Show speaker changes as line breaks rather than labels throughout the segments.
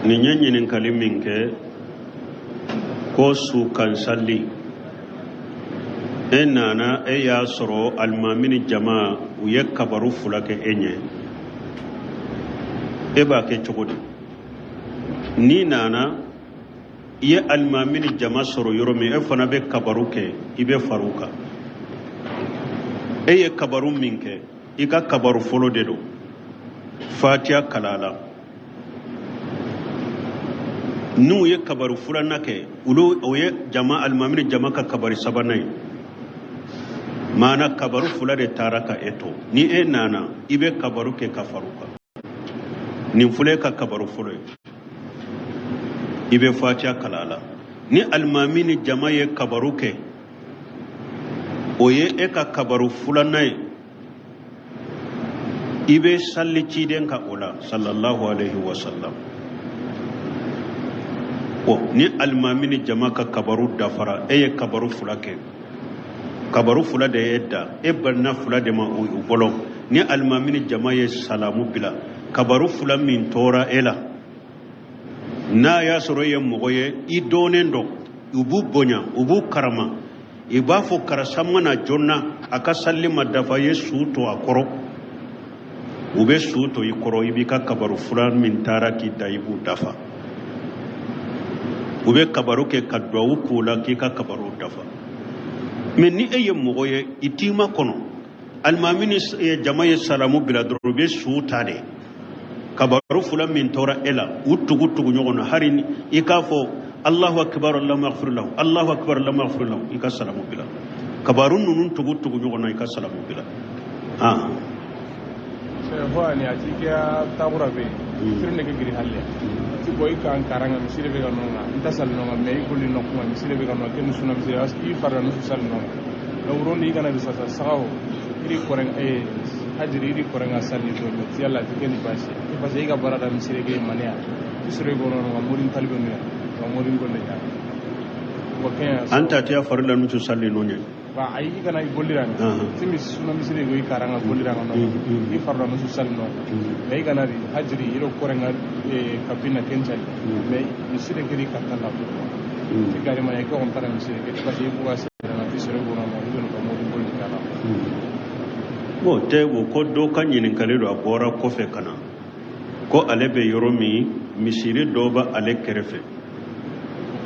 Nin ye ɲininkali min kɛ ko su kan sali, e nana, e y'a sɔrɔ alimami ni jama u ye kabaru fila kɛ e ɲɛ, e b'a kɛ cogo di? N'i nana, i ye alimami ni jama sɔrɔ yɔrɔ min, e fana bɛ kabaru kɛ, i bɛ far'u kan. E ye kabaru min kɛ, i ka kabaru fɔlɔ de don, fatiya kalan la. N'u ye kabaru filanan kɛ, olu o ye jama, alimami ni jama ka kabari sabanan ye. Maana kabaru fila de taara ka e to. Ni e nana, i bɛ kabaru kɛ ka far'u kan. Nin filɛ ka kabaru fɔlɔ ye, i bɛ fatiya kalan a la. Ni alimami ni jama ye kabaru kɛ, o ye e ka kabaru filanan ye, i bɛ salli ciden kan o la, sallallahu alaihi wa sallam. O ni alimami ni jama ka kabaru dafara, e ye kabaru fila kɛ, kabaru fila de ye da, e banna fila de ma u bolo. Ni alimami ni jama ye salamu bila, kabaru fila min tora e la, n'a y'a sɔrɔ e ye mɔgɔ ye i dɔnnen don, u b'u bonya, u b'u karama, i b'a fɔ karisa ma na joona, a ka salli ma dafa, ye su to a kɔrɔ, u bɛ su to i kɔrɔ, i b'i ka kabaru fila min taara k'i da, i b'u dafa. U bɛ kabaru kɛ ka duwawu k'u la k'i ka kabaru dafa. Mɛ ni e ye mɔgɔ ye i t'i makɔnɔ, alimami ni jama ye salamu bila dɔrɔn, u bɛ su ta de, kabaru fila min tora e la, u tugu tugu ɲɔgɔn na, hari ni i k'a fɔ Allahu akbar, Allahumma ighfir lahu, Allahu akbar, Allahumma ighfir lahu, i ka salamu bila, kabaru ninnu tugu tugu ɲɔgɔn na, i ka salamu bila. Ah.
Ani a ti kɛ tabura bɛ yen siri nege giri hali ti bɔ i kan karanga misiri bɛ ka nɔ kan n ta sali nɔ kan mɛ i koli nɔ kuma misiri bɛ ka nɔ kɛ ni suna misiri i farila nusu sali nɔ kan mɛ wurundi i kana bi sasa sagaw iri kɔrɛ ee hajiri iri kɔrɛ ka sali do mɛ ti yala ti kɛ ni baasi ye parce que i ka baara da misiri kɛ maniya ti sɔrɔ i kɔnɔ ka morin talibe nu ya ka morin golle ya ko kɛnya.
An ta tɛ farila nusu sali nɔ ɲɛ.
Ba ayi, i kana i gollira ni ti mi suna misiri ko i karanga gollira nga no i farla nusu sali no mais i kana di hajiri iro korenga kapina kencali mais misiri kiri katalla to ti gari ma ko on tara misiri ke parce que i buga sera ti sere gono no i ka modi golli kala.
Bon, tɛ o ko dɔ ka ɲininkali don, a bɔra kɔfɛ ka na ko ale bɛ yɔrɔ min, misiri dɔ bɛ ale kɛrɛfɛ,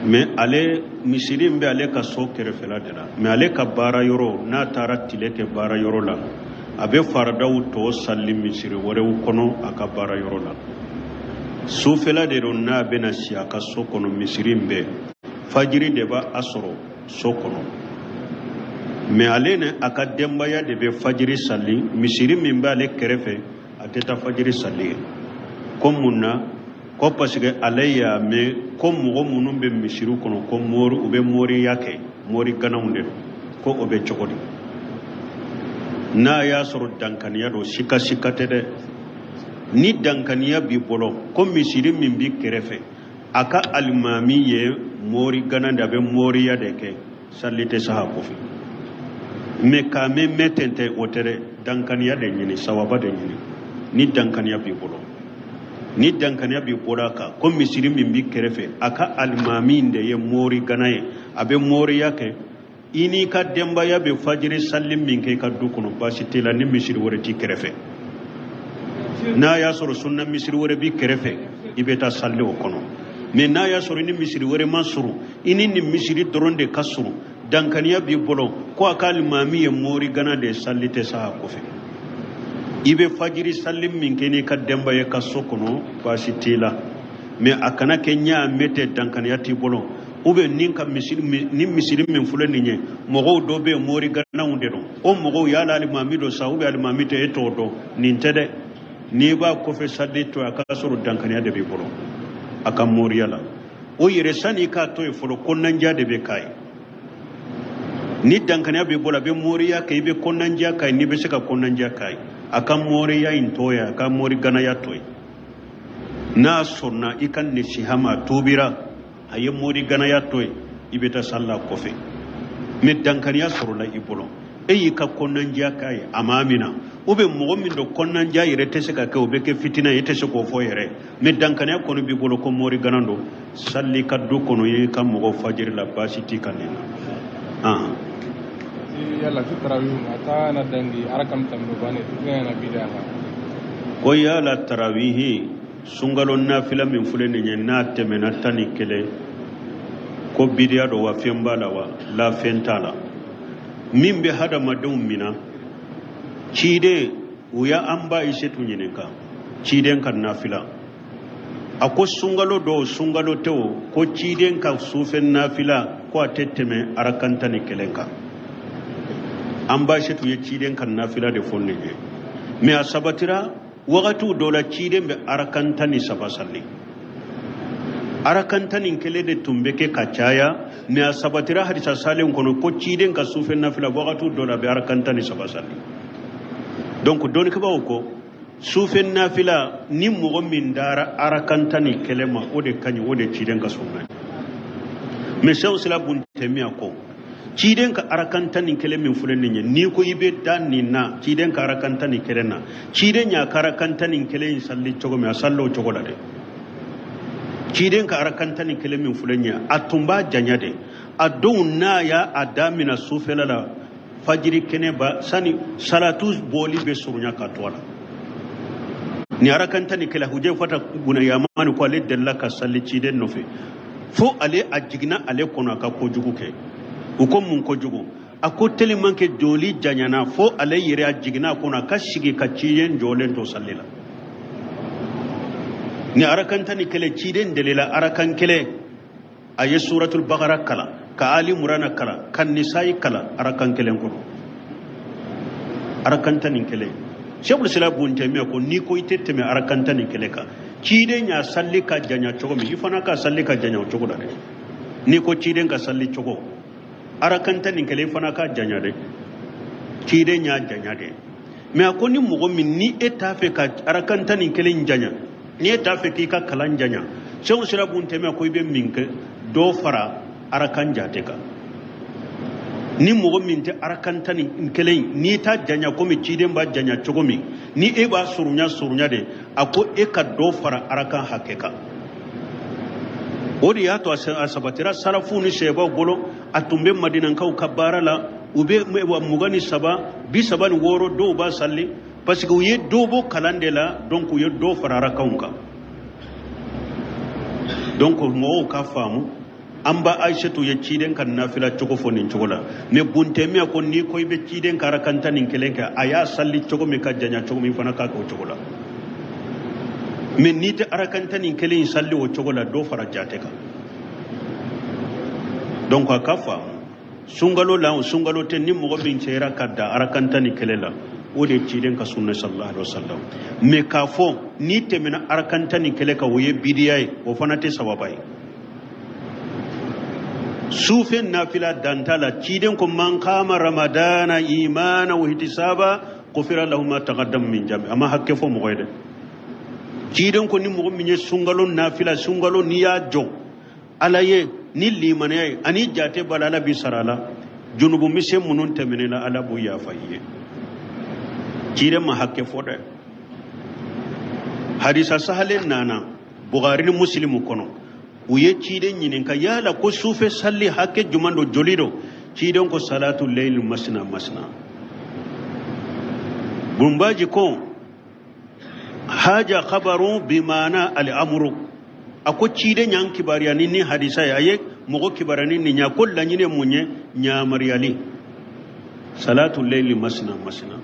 mɛ ale misiri in bɛ ale ka so kɛrɛfɛla de la, mɛ ale ka baara yɔrɔ, n'a taara tile kɛ baara yɔrɔ la, a bɛ faradaw tɔ sali misiri wɛrɛw kɔnɔ a ka baara yɔrɔ la. Sufɛla de don, n'a bɛna si a ka so kɔnɔ, misiri in bɛ fajiri de b'a a sɔrɔ so kɔnɔ, mɛ ale ni a ka denbaya de bɛ fajiri sali misiri min b'ale kɛrɛfɛ. A tɛ taa fajiri sali ye ko mun na? Ko parce que ale y'a mɛn ko mɔgɔ minnu bɛ misiri kɔnɔ, ko mori, u bɛ moriya kɛ, mori ganaw de don. Ko o bɛ cogo di? N'a y'a sɔrɔ dankaniya don, sika sika tɛ dɛ. Ni dankaniya b'i bolo ko misiri min b'i kɛrɛfɛ, a ka alimami ye mori gana de, a bɛ moriya de kɛ, sali tɛ saha kɔfɛ. Mɛ k'a mɛn mɛn ten tɛ, o tɛ dɛ. Dankaniya de ɲini, sawaba de ɲini. Ni dankaniya b'i bolo, ni dankaniya b'i bolo a kan ko misiri min b'i kɛrɛfɛ, a ka alimami de ye mori gana ye, a bɛ moriya kɛ, i n'i ka denbaya bɛ fajiri sali min kɛ i ka du kɔnɔ, baasi t'i la ni misiri wɛrɛ t'i kɛrɛfɛ. N'a y'a sɔrɔ sunna misiri wɛrɛ b'i kɛrɛfɛ, i bɛ taa sali o kɔnɔ. Mɛ n'a y'a sɔrɔ i ni misiri wɛrɛ man surun, i ni nin misiri dɔrɔn de ka surun, dankaniya b'i bolo ko a ka alimami ye mori gana de ye, sali tɛ sa a kɔfɛ. I bɛ fajiri sali min kɛ n'i ka denbaya ka so kɔnɔ, baasi t'i la. Mɛ a kana kɛ ɲa mɛ tɛ, dankaniya t'i bolo, ou bien ni ka misiri, ni misiri min filɛ nin ye, mɔgɔw dɔ bɛ yen, mori ganaw de don, o mɔgɔw yala alimami don sa ou bien alimami tɛ, e t'o dɔn. Nin tɛ dɛ. N'i b'a kɔfɛ sali to, a ka sɔrɔ dankaniya de b'i bolo a ka moriya la. O yɛrɛ, sani k'a to yen fɔlɔ, kɔnɔnandiya de bɛ k'a ye. Ni dankaniya b'i bolo a bɛ moriya kɛ, i bɛ kɔnɔnandiya k'a ye. N'i bɛ se ka kɔnɔnandiya k'a ye, a ka moriya in to yen, a ka mori ganaya to yen. N'a sɔnna i ka nasiha ma, a tuubira, a ye mori ganaya to yen, i bɛ taa sali a kɔfɛ. Mɛ dankaniya sɔrɔla i bolo, e y'i ka kɔnɔnandiya k'a ye, a ma mina, Ou bien mɔgɔ min don, kɔnɔnajɛya yɛrɛ tɛ se ka kɛ, o bɛ kɛ fitina ye, e tɛ se k'o fɔ yɛrɛ. Mais dankaniya kɔni b'i bolo ko mori gana don, salli ka du kɔnɔ i ka mɔgɔ fajiri la, baasi t'i kan nin na.
Yala ti tarawih a ta na dangi arakam tamno bane tuga na bida.
Ko yala tarawihi, sunkalo nafila min filɛ nin ye, n'a tɛmɛna 11, ko bidiya don wa, fɛn b'a la wa? La, fɛn t'a la. Min bɛ hadamadenw mina, ciden u ya an ba Ayisetu ɲininka ciden ka nafila, a ko sunkalo dɔw, sunkalo tɛ o, ko ciden ka sufɛ nafila ko a tɛ tɛmɛ arakan 11 kan. An ba Ayisetu ye ciden ka nafila de fɔ nin ye. Mais a sabatira wagatiw dɔw la, ciden bɛ arakan 13 salli. Arakan 11 de tun bɛ kɛ ka caya. Mais a sabatira hadisa salen kɔnɔ ko ciden ka sufɛ nafila, wagatiw dɔw la, a bɛ arakan 13 salli. Donc dɔnnikɛbaaw ko sufɛ nafila, ni mɔgɔ min dara arakan 11 ma, o de ka ɲi, o de ciden ka sunna ye. Mais Sɛw Sila bun Tɛmiya ko ciden ka arakan 11 min filɛ nin ye, n'i ko i bɛ da nin na, ciden ka arakan 11 na, ciden y'a ka arakan 11 in salli cogo min, a salli o cogo la dɛ. Ciden ka arakan 11 min filɛ nin ye, a tun b'a janya de. A don n'a y'a a damina sufɛla la, fajiri kɛnɛ ba sani salatu bɔli bɛ surunya ka to a la. Ni arakan 11, Hujɛfata buna Yamani ko ale delila ka sali ciden nɔfɛ, fo ale a jiginna ale kɔnɔ a ka kojugu kɛ. U ko mun kojugu? A ko tellement que joli janyana, fo ale yɛrɛ a jiginna a kɔnɔ a ka sigi ka ciden jɔlen to sali la. Ni arakan 11, ciden delila arakan kelen, a ye Suratul Bakara kalan, ka Ali Murana kalan, ka Nisayi kalan arakan kelen kɔnɔ, arakan 11. Sɛbulu Sila bun Tɛmiya ko n'i ko i tɛ tɛmɛ arakan 11 kan, ciden y'a salli ka janya cogo min, i fana ka salli ka janya o cogo la dɛ. N'i ko ciden ka salli cogo arakan 11, i fana ka janya dɛ. Ciden y'a janya dɛ. Mais a ko ni mɔgɔ min ni e t'a fɛ ka arakan 11 janya, ni e t'a fɛ k'i ka kalan janya, Sɛw Sira bun Tɛmiya ko i bɛ min kɛ, dɔ fara arakan jate kan. Ni mɔgɔ min tɛ arakan 11, n'i t'a janya komi ciden b'a janya cogo min, ni e b'a surunya surunya de, a ko e ka dɔ fara arakan hakɛ kan. O de y'a to a sabatira salafu ni sɛbaw bolo, a tun bɛ Madinakaw ka baara la, u bɛ 23, 36, dɔw b'a salli, parce que u ye dɔ bɔ kalan de la, donc u ye dɔ fara arakanw kan. Donc mɔgɔw ka faamu, an ba Ayisetu ye ciden ka nafila cogo fɔ nin cogo la. Mais Buntɛmiya ko n'i ko i bɛ ciden ka arakan 11 kɛ, a y'a salli cogo min ka janya cogo min, fana k'a kɛ o cogo la. Mais n'i tɛ arakan 11 in salli o cogo la, dɔ fara jate kan. Donc a ka faamu, sunkalo la o, sunkalo tɛ, ni mɔgɔ min sera ka da arakan 11 la, o de ye ciden ka sunna sallallahu alaihi wasallam. Mais k'a fɔ n'i tɛmɛna arakan 11 kan, o ye bidiya ye, o fana tɛ sawaba ye. Sufɛ nafila danta la, ciden ko man kama ramadana imana wa ihtisaba gufira lahu ma taqaddama min jambi. A ma hakɛ fɔ mɔgɔ ye dɛ. Ciden ko ni mɔgɔ min ye sunkalo nafila, sunkalo n'i y'a jɔ Ala ye ni limaniya ye ani jate b'a la, Ala b'i sara la, junubu misɛn minnu tɛmɛnen la, Ala b'o yafa i ye. Ciden ma hakɛ fɔ dɛ. Hadisa sahalen nana Bukhari ni Muslimu kɔnɔ, u ye ciden ɲininka yala ko sufɛ salli hakɛ juman don, joli don? Ciden ko salatu leyli masina masina. Bunbaji ko haja khabaru bimana al'amuru. A ko ciden y'an kibaruya ni hadisa ye, a ye mɔgɔ kibaruya ni nin ye, ko laɲini ye mun ye? Ɲamaruyali, salatu leyli masina masina.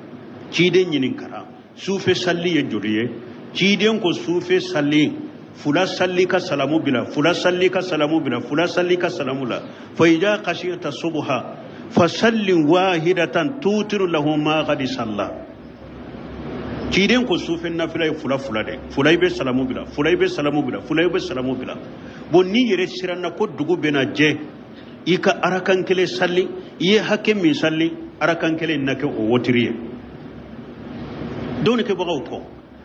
Ciden ɲininkara sufɛ salli ye joli ye? Ciden ko sufɛ salli, fula salli ka salamu bila, fula salli ka salamu bila, fula salli ka salamu la, fa ida khashiyata subha fa salli wahidatan tutiru lahu ma qad salla. Ciden ko sufɛ nafila ye fula fula de, fula i bɛ salamu bila, fula i bɛ salamu bila, fula i bɛ salamu bila. Bon, n'i yɛrɛ siranna ko dugu bɛna jɛ, i ka arakan kelen salli, i ye hakɛ min salli, arakan kelen na kɛ o wotiri ye. Dɔnnikɛbagaw kɔ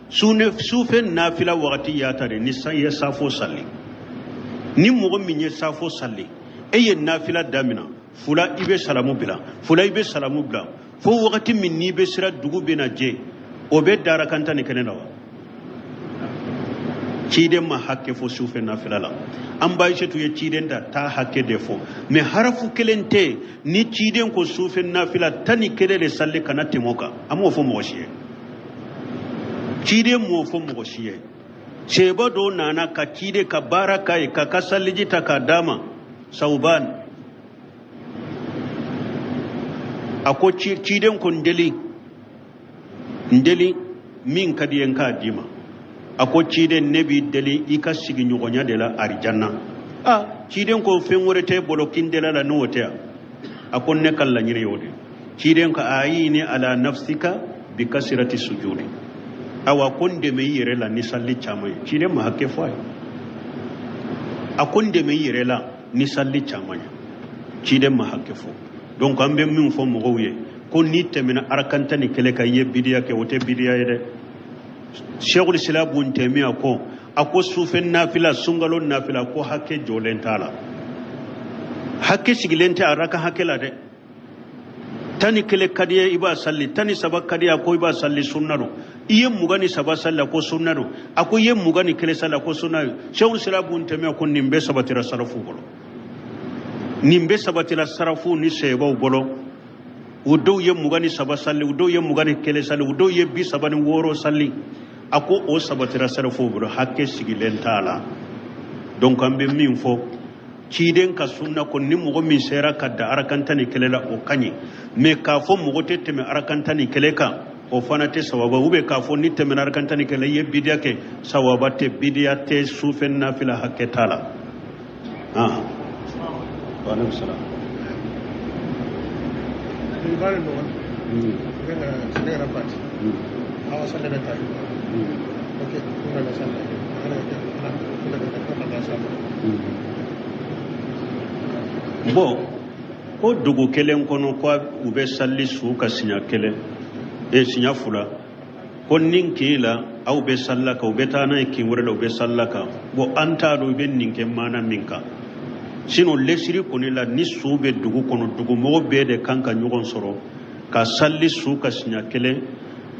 sufɛ nafila wagati y'a ta de ni i ye safo salli. Ni mɔgɔ min ye safo salli, e ye nafila damina, fula i bɛ salamu bila, fula i bɛ salamu bila, fo wagati min n'i bɛ sira dugu bɛna jɛ. O bɛ dan arakan 11 la wa? Ciden ma hakɛ fɔ sufɛ nafila la. An ba Aïssatou ye ciden da taa hakɛ de fɔ, mais harafu kelen tɛ ni ciden ko sufɛ nafila 11 de salli kana tɛmɛ o kan. A m'o fɔ mɔgɔ si ye, ciden m'o fɔ mɔgɔ si ye. Seba dɔ nana ka ciden ka baara k'a ye, k'a ka saliji ta k'a d'a ma. Sawuban a ko ciden ko n deli, n deli min ka di ye n k'a d'i ma. A ko ciden, ne b'i deli i ka sigiɲɔgɔnya de la arijanna. A ciden ko fɛn wɛrɛ t'e bolo kin dela la n'o tɛ? A ko ne ka laɲini y'o de. Ciden ko ayini ala nafsika bi kasirati sujudi. Awa ko n dɛmɛ i yɛrɛ la ni salli caman ye. Ciden ma hakɛ fɔ a ye, a ko n dɛmɛ i yɛrɛ la ni salli caman ye. Ciden ma hakɛ fɔ. Donc an bɛ min fɔ mɔgɔw ye, ko n'i tɛmɛna arakan 11 kan, i ye bidiya kɛ, o tɛ bidiya ye dɛ. Sheikhul Islam Ibn Taymiyyah ko, a ko sufɛ nafila, sunkalo nafila, ko hakɛ jɔlen t'a la, hakɛ sigilen tɛ arakan hakɛ la dɛ. 11 ka di ye, i b'a salli. 13 ka di ye, a ko i b'a salli, sunna don. I ye 23 salli, a ko sunna don. A ko i ye 21 salli, a ko sunna don. Sheikhul Islam Ibn Taymiyyah ko nin bɛɛ sabatira sarafu bolo, nin bɛɛ sabatira sarafu ni sɛbaw bolo. O dɔw ye 23 salli, o dɔw ye 21 salli, o dɔw ye 36 salli. A ko o sabatira sarafu bolo, hakɛ sigilen t'a la. Donc an bɛ min fɔ, ciden ka sunna ko ni mɔgɔ min sera ka dan arakan 11 la, o ka ɲi. Mais k'a fɔ mɔgɔ tɛ tɛmɛ arakan 11 kan, o fana tɛ sawaba. Ou bien k'a fɔ ni tɛmɛna arakan 11, i ye bidiya kɛ, sawaba tɛ, bidiya tɛ, sufɛ nafila hakɛ t'a la. Wa alaikum salam. Bon, ko dugu kelen kɔnɔ ko u bɛ sali su ka siɲɛ kelen, siɲɛ fila, ko nin kin la aw bɛ salila kan, u bɛ taa n'a ye kin wɛrɛ la, u bɛ salila kan. Bon, an t'a dɔn i bɛ nin kɛ maana min kan. Sinon lesiri kɔni la, ni su bɛ dugu kɔnɔ, dugumɔgɔ bɛɛ de kan ka ɲɔgɔn sɔrɔ ka sali su ka siɲɛ kelen,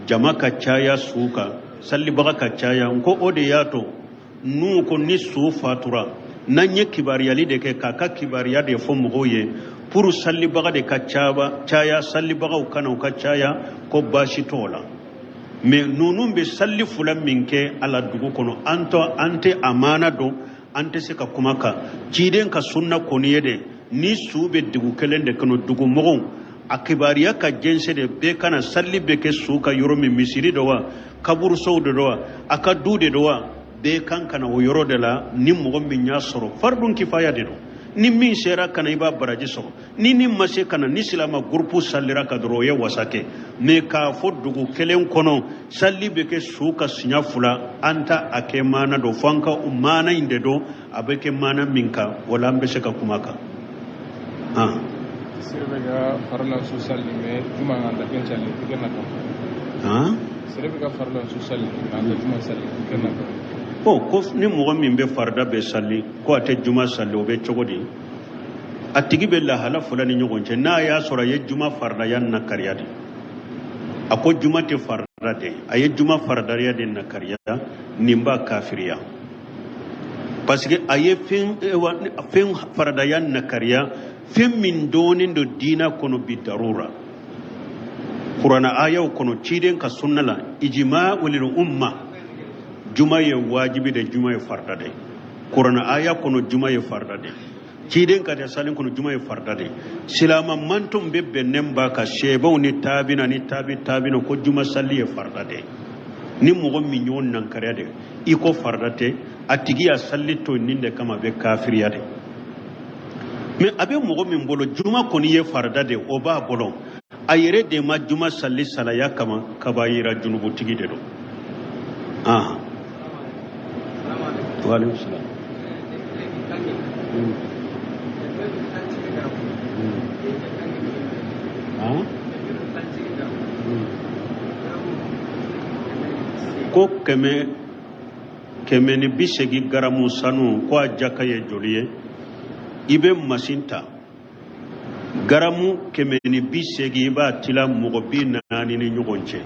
jama ka caya su kan, salibaga ka caya. N ko o de y'a to n'u ko ni su fatura, n'an ye kibaruyali de kɛ, k'a ka kibaruya de fɔ mɔgɔw ye pour salibaga de ka caya, salibagaw kana u ka caya, ko baasi t'o la. Mais ninnu bɛ sali fila min kɛ a la dugu kɔnɔ, an tɛ a maana dɔn, an tɛ se ka kuma kan. Ciden ka sunna kɔni ye de, ni su bɛ dugu kelen de kɔnɔ, dugumɔgɔw a kibaruya ka jɛnsɛn de, bɛɛ kana sali bɛ kɛ su ka yɔrɔ min, misiri dɔ wa, kaburusow de dɔ wa, a ka du de dɔ wa, bɛɛ kan ka na o yɔrɔ de la. Ni mɔgɔ min y'a sɔrɔ, faridun kifaya de don. Ni min sera ka na, i b'a baraji sɔrɔ. Ni ni ma se ka na, ni silama gurupu salira ka dɔrɔn, o ye wasa kɛ. Mais k'a fɔ dugu kelen kɔnɔ sali bɛ kɛ su ka siɲɛ fila, an ta a kɛ maana dɔn, fo an ka o maana in de dɔn, a bɛ kɛ maana min kan, wala an bɛ se ka kuma kan.
Sere bɛ ka farila su sali, mais juma kan ta kɛ sali i kɛ na kan. Sere bɛ ka farila su sali, nka an tɛ juma sali i kɛ na kan.
Bon, ko ni mɔgɔ min bɛ farida bɛ sali, ko a tɛ juma sali, o bɛ cogo di? A tigi bɛ lahala fila ni ɲɔgɔn cɛ. N'a y'a sɔrɔ a ye juma faridaya nakariya de, a ko juma tɛ farida de, a ye juma faridaya de nakariya, nin b'a kafiriya. Parce que a ye fɛn faridaya nakariya, fɛn min dɔnnen don diina kɔnɔ bi darura, kurana ayaw kɔnɔ, ciden ka sunna la, ijma'ul umma, juma ye wajibi de, juma ye farida de. Kurana aya kɔnɔ, juma ye farida de. Ciden ka salen kɔnɔ, juma ye farida de. Silama manton bɛ bɛnnen ba ka sɛbɛnw ni taabina ni taabi taabina ko juma sali ye farida de. Ni mɔgɔ min y'o nankariya de, i ko farida tɛ, a tigi y'a sali to nin de kama, a bɛ kafiriya de. Mais a bɛ mɔgɔ min bolo juma kɔni ye farida de, o b'a bolo, a yɛrɛ de ma juma sali salaya kama, kabayira junubutigi de don. Wa alaikum salam. Ko 180 garamu sanu, ko a jaka ye joli ye? I bɛ masin ta garamu 180, i b'a tila mɔgɔ 40 ni ɲɔgɔn cɛ.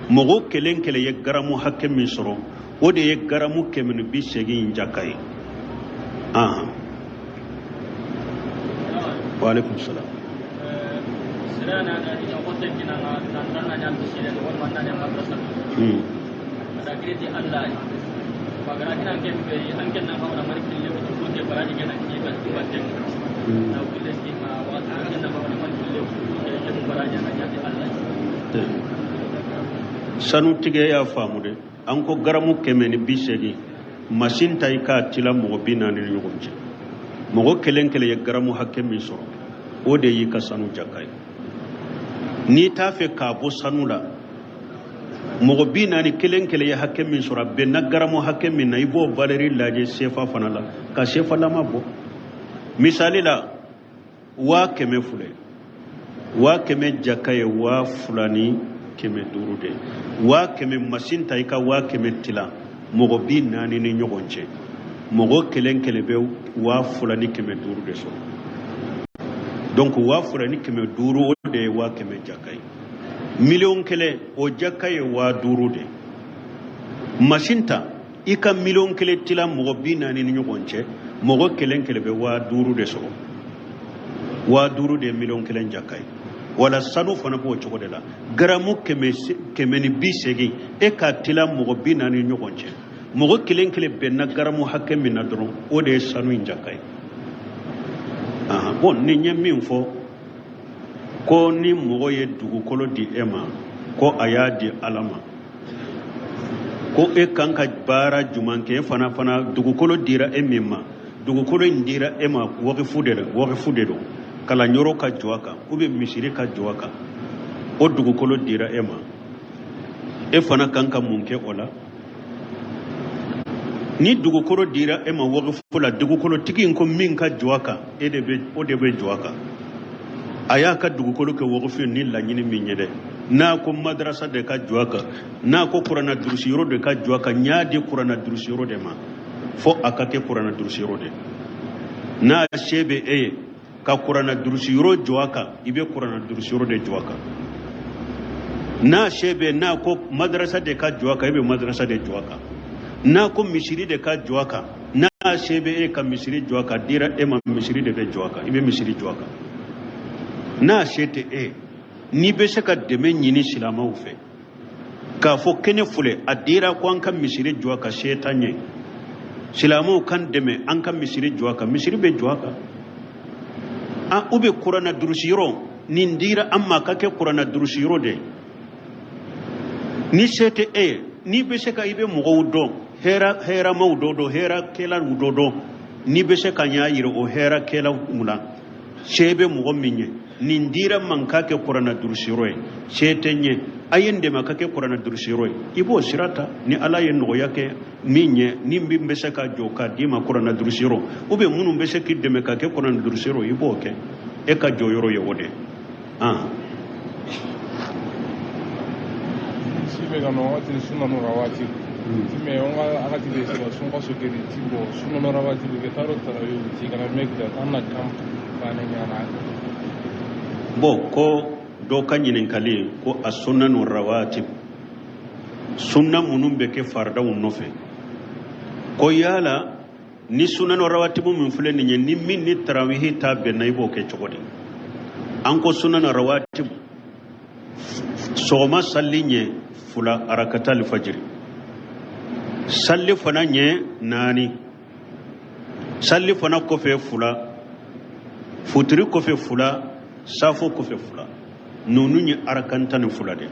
Mɔgɔ kelen kelen ye garamu hakɛ min sɔrɔ, o de ye garamu 180 in jaka ye. Ahan, wa alaikum salam. Sanutigɛ y'a faamu dɛ. An ko garamu 180, masin ta i k'a tila mɔgɔ 40 ni ɲɔgɔn cɛ. Mɔgɔ kelen kelen ye garamu hakɛ min sɔrɔ, o de y'i ka sanu jaka ye. N'i t'a fɛ k'a bɔ sanu la, mɔgɔ 40 kelen kelen ye hakɛ min sɔrɔ, a bɛnna garamu hakɛ min na, i b'o valeur lajɛ sefa fana la ka sefa lama bɔ. Misali la, 100 000 filɛ, 100 000 jaka ye 2500 de ye. 100 000, masin ta i ka 100 000 tila mɔgɔ 40 ni ɲɔgɔn cɛ, mɔgɔ kelen kelen bɛ 2500 de sɔrɔ. Donc 2500, o de ye 100 000 jaka ye. 1 000 000, o jaka ye 5000 de ye. Masin ta i ka 1 000 000 tila mɔgɔ 40 ni ɲɔgɔn cɛ, mɔgɔ kelen kelen bɛ 5000 de sɔrɔ. 5000 de ye 1 000 000 jaka ye. Wala sanu fana b'o cogo de la. Garamu 180, e k'a tila mɔgɔ 40 ni ɲɔgɔn cɛ, mɔgɔ kelen kelen bɛnna garamu hakɛ min na dɔrɔn, o de ye sanu in jaka ye. Bon, ni n ye min fɔ ko ni mɔgɔ ye dugukolo di e ma, ko a y'a di Ala ma, ko e kan ka baara jumɛn kɛ? E fana dugukolo dira e min ma, dugukolo in dira e ma wakifu de la, wakifu de don, kalanyɔrɔ ka jɔ a kan ou bien misiri ka jɔ a kan, o dugukolo dira e ma, e fana kan ka mun kɛ o la? Ni dugukolo dira e ma wakifu la, dugukolotigi in ko min ka jɔ a kan, e de bɛ o de bɛ jɔ a kan. A y'a ka dugukolo kɛ wakifu ni laɲini min ye dɛ, n'a ko madarasa de ka jɔ a kan, n'a ko kuranna durusi yɔrɔ de ka jɔ a kan, n y'a di kuranna durusi yɔrɔ de ma, fo a ka kɛ kuranna durusi yɔrɔ de. N'a se bɛ e ye ka kuranna durusi yɔrɔ jɔ a kan, i bɛ kuranna durusi yɔrɔ de jɔ a kan. N'a se bɛ, n'a ko madarasa de ka jɔ a kan, i bɛ madarasa de jɔ a kan. N'a ko misiri de ka jɔ a kan, n'a se bɛ e ka misiri jɔ a kan, dira e ma, misiri de bɛ jɔ a kan, i bɛ misiri jɔ a kan. N'a se tɛ e, n'i bɛ se ka dɛmɛ ɲini silamɛw fɛ k'a fɔ kɛnɛ filɛ, a dira ko an ka misiri jɔ a kan, se t'an ye, silamɛw kan dɛmɛ an ka misiri jɔ a kan, misiri bɛ jɔ a kan. An u bɛ kuranna durusi yɔrɔ nin dira an ma ka kɛ kuranna durusi yɔrɔ de ye. Ni se tɛ e ye, n'i bɛ se ka, i bɛ mɔgɔw dɔn, hɛrɛ hɛrɛmaw dɔ dɔn, hɛrɛkɛlaw dɔ dɔn, n'i bɛ se ka ɲa yira o hɛrɛkɛlaw la, se bɛ mɔgɔ min ye, nin dira man ka kɛ kuranna durusi yɔrɔ ye, se tɛ n ye, a ye n dɛmɛ ka kɛ kuranna durusi yɔrɔ ye, i b'o sira ta. Ni Ala ye nɔgɔya kɛ min ye, ni min bɛ se ka jɔ k'a d'i ma kuranna durusi yɔrɔ, ou bien minnu bɛ se k'i dɛmɛ ka kɛ kuranna durusi yɔrɔ, i b'o kɛ. E ka jɔyɔrɔ ye o de ye.
Si bɛ ka nɔ waati sunna waati ti mɛ on ga agati de sira sun ka sokeri ti bo sunna waati ke taro taro ti kana mek da tan na kam ba ne nyana.
Bon, ko dɔ ka ɲininkali ko a sunnanu rawatib, sunna minnu bɛ kɛ faridaw nɔfɛ, ko yala ni sunanu rawatibu min filɛ nin ye, ni min ni tarawihi ta bɛnna, i b'o kɛ cogo di? An ko sunanu rawatibu, sɔgɔma salli ɲɛ fila, arakata alfajiri, salli fana ɲɛ naani, salli fana kɔfɛ fila, futiri kɔfɛ fila, safo kɔfɛ fila, ninnu ye arakan 12 de.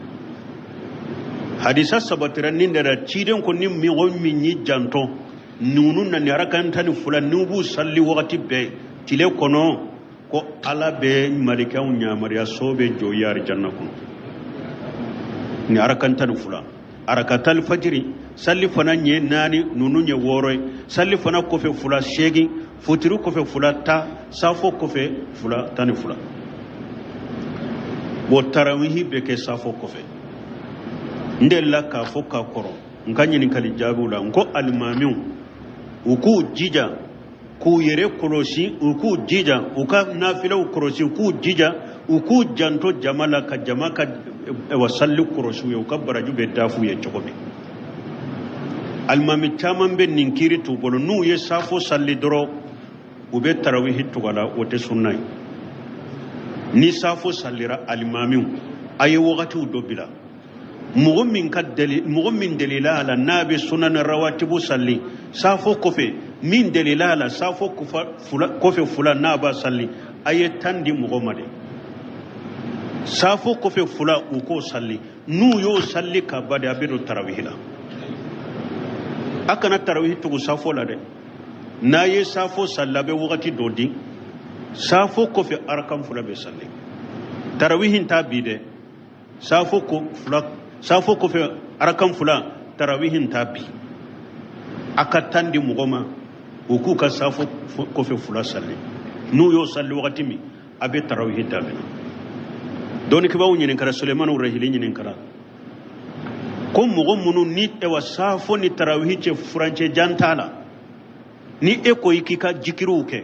Hadisa sabatira nin de la. Ciden ko ni mɔgɔ min y'i janto ninnu na, ni arakan 12, n'u b'u salli wagati bɛɛ tile kɔnɔ, ko Ala bɛ malikɛw yamaruya, so bɛ jɔ i arijanna kɔnɔ. Ni arakan 12, arakata alfajiri, salli fana ɲɛ naani, ninnu ye wɔɔrɔ ye, salli fana kɔfɛ fila, seegin, futiri kɔfɛ fila, 10, safo kɔfɛ fila, 12. Bon, tarawihi bɛ kɛ safo kɔfɛ. N delila k'a fɔ ka kɔrɔ n ka ɲininkali jaabiw la, n ko alimamiw u k'u jija k'u yɛrɛ kɔlɔsi, u k'u jija u ka nafilaw kɔlɔsi, u k'u jija U k'u janto jama la, ka jama ka wa salli kɔrɔsi u ye, u ka baraju bɛ dafu ye cogo min. Alimami caman bɛ nin kiiri t'u bolo. N'u ye safo salli dɔrɔn, u bɛ tarawihi tugu a la. O tɛ sunna ye. Ni safo sallira, alimamiw, a ye wagatiw dɔ bila. Mɔgɔ min ka deli, mɔgɔ min delila a la n'a bɛ sunani rawatibu salli safo kɔfɛ, min delila a la safo kɔfɛ fula n'a b'a salli, a ye 10 di mɔgɔ ma de. Safo kɔfɛ fula, u k'o salli. N'u y'o salli ka ban de, a bɛ don tarawihi la. A kana tarawihi tugu safo la dɛ. N'a ye safo salli, a bɛ wagati dɔ di. Safo kɔfɛ arakan fula bɛ salli, tarawihi t'a bin dɛ. Safo ko fula, safo kɔfɛ arakan fula, tarawihi t'a bin. A ka 10 di mɔgɔ ma, u k'u ka safo kɔfɛ fula salli. N'u y'o salli wagati min, a bɛ tarawihi daminɛ. Dɔnnikɛbaaw ɲininkara, Sulemani Rahili ɲininkara ko mɔgɔ minnu ni ɛwa safo ni tarawihi cɛ furancɛ jan t'a la, ni e ko i k'i ka jikiriw kɛ,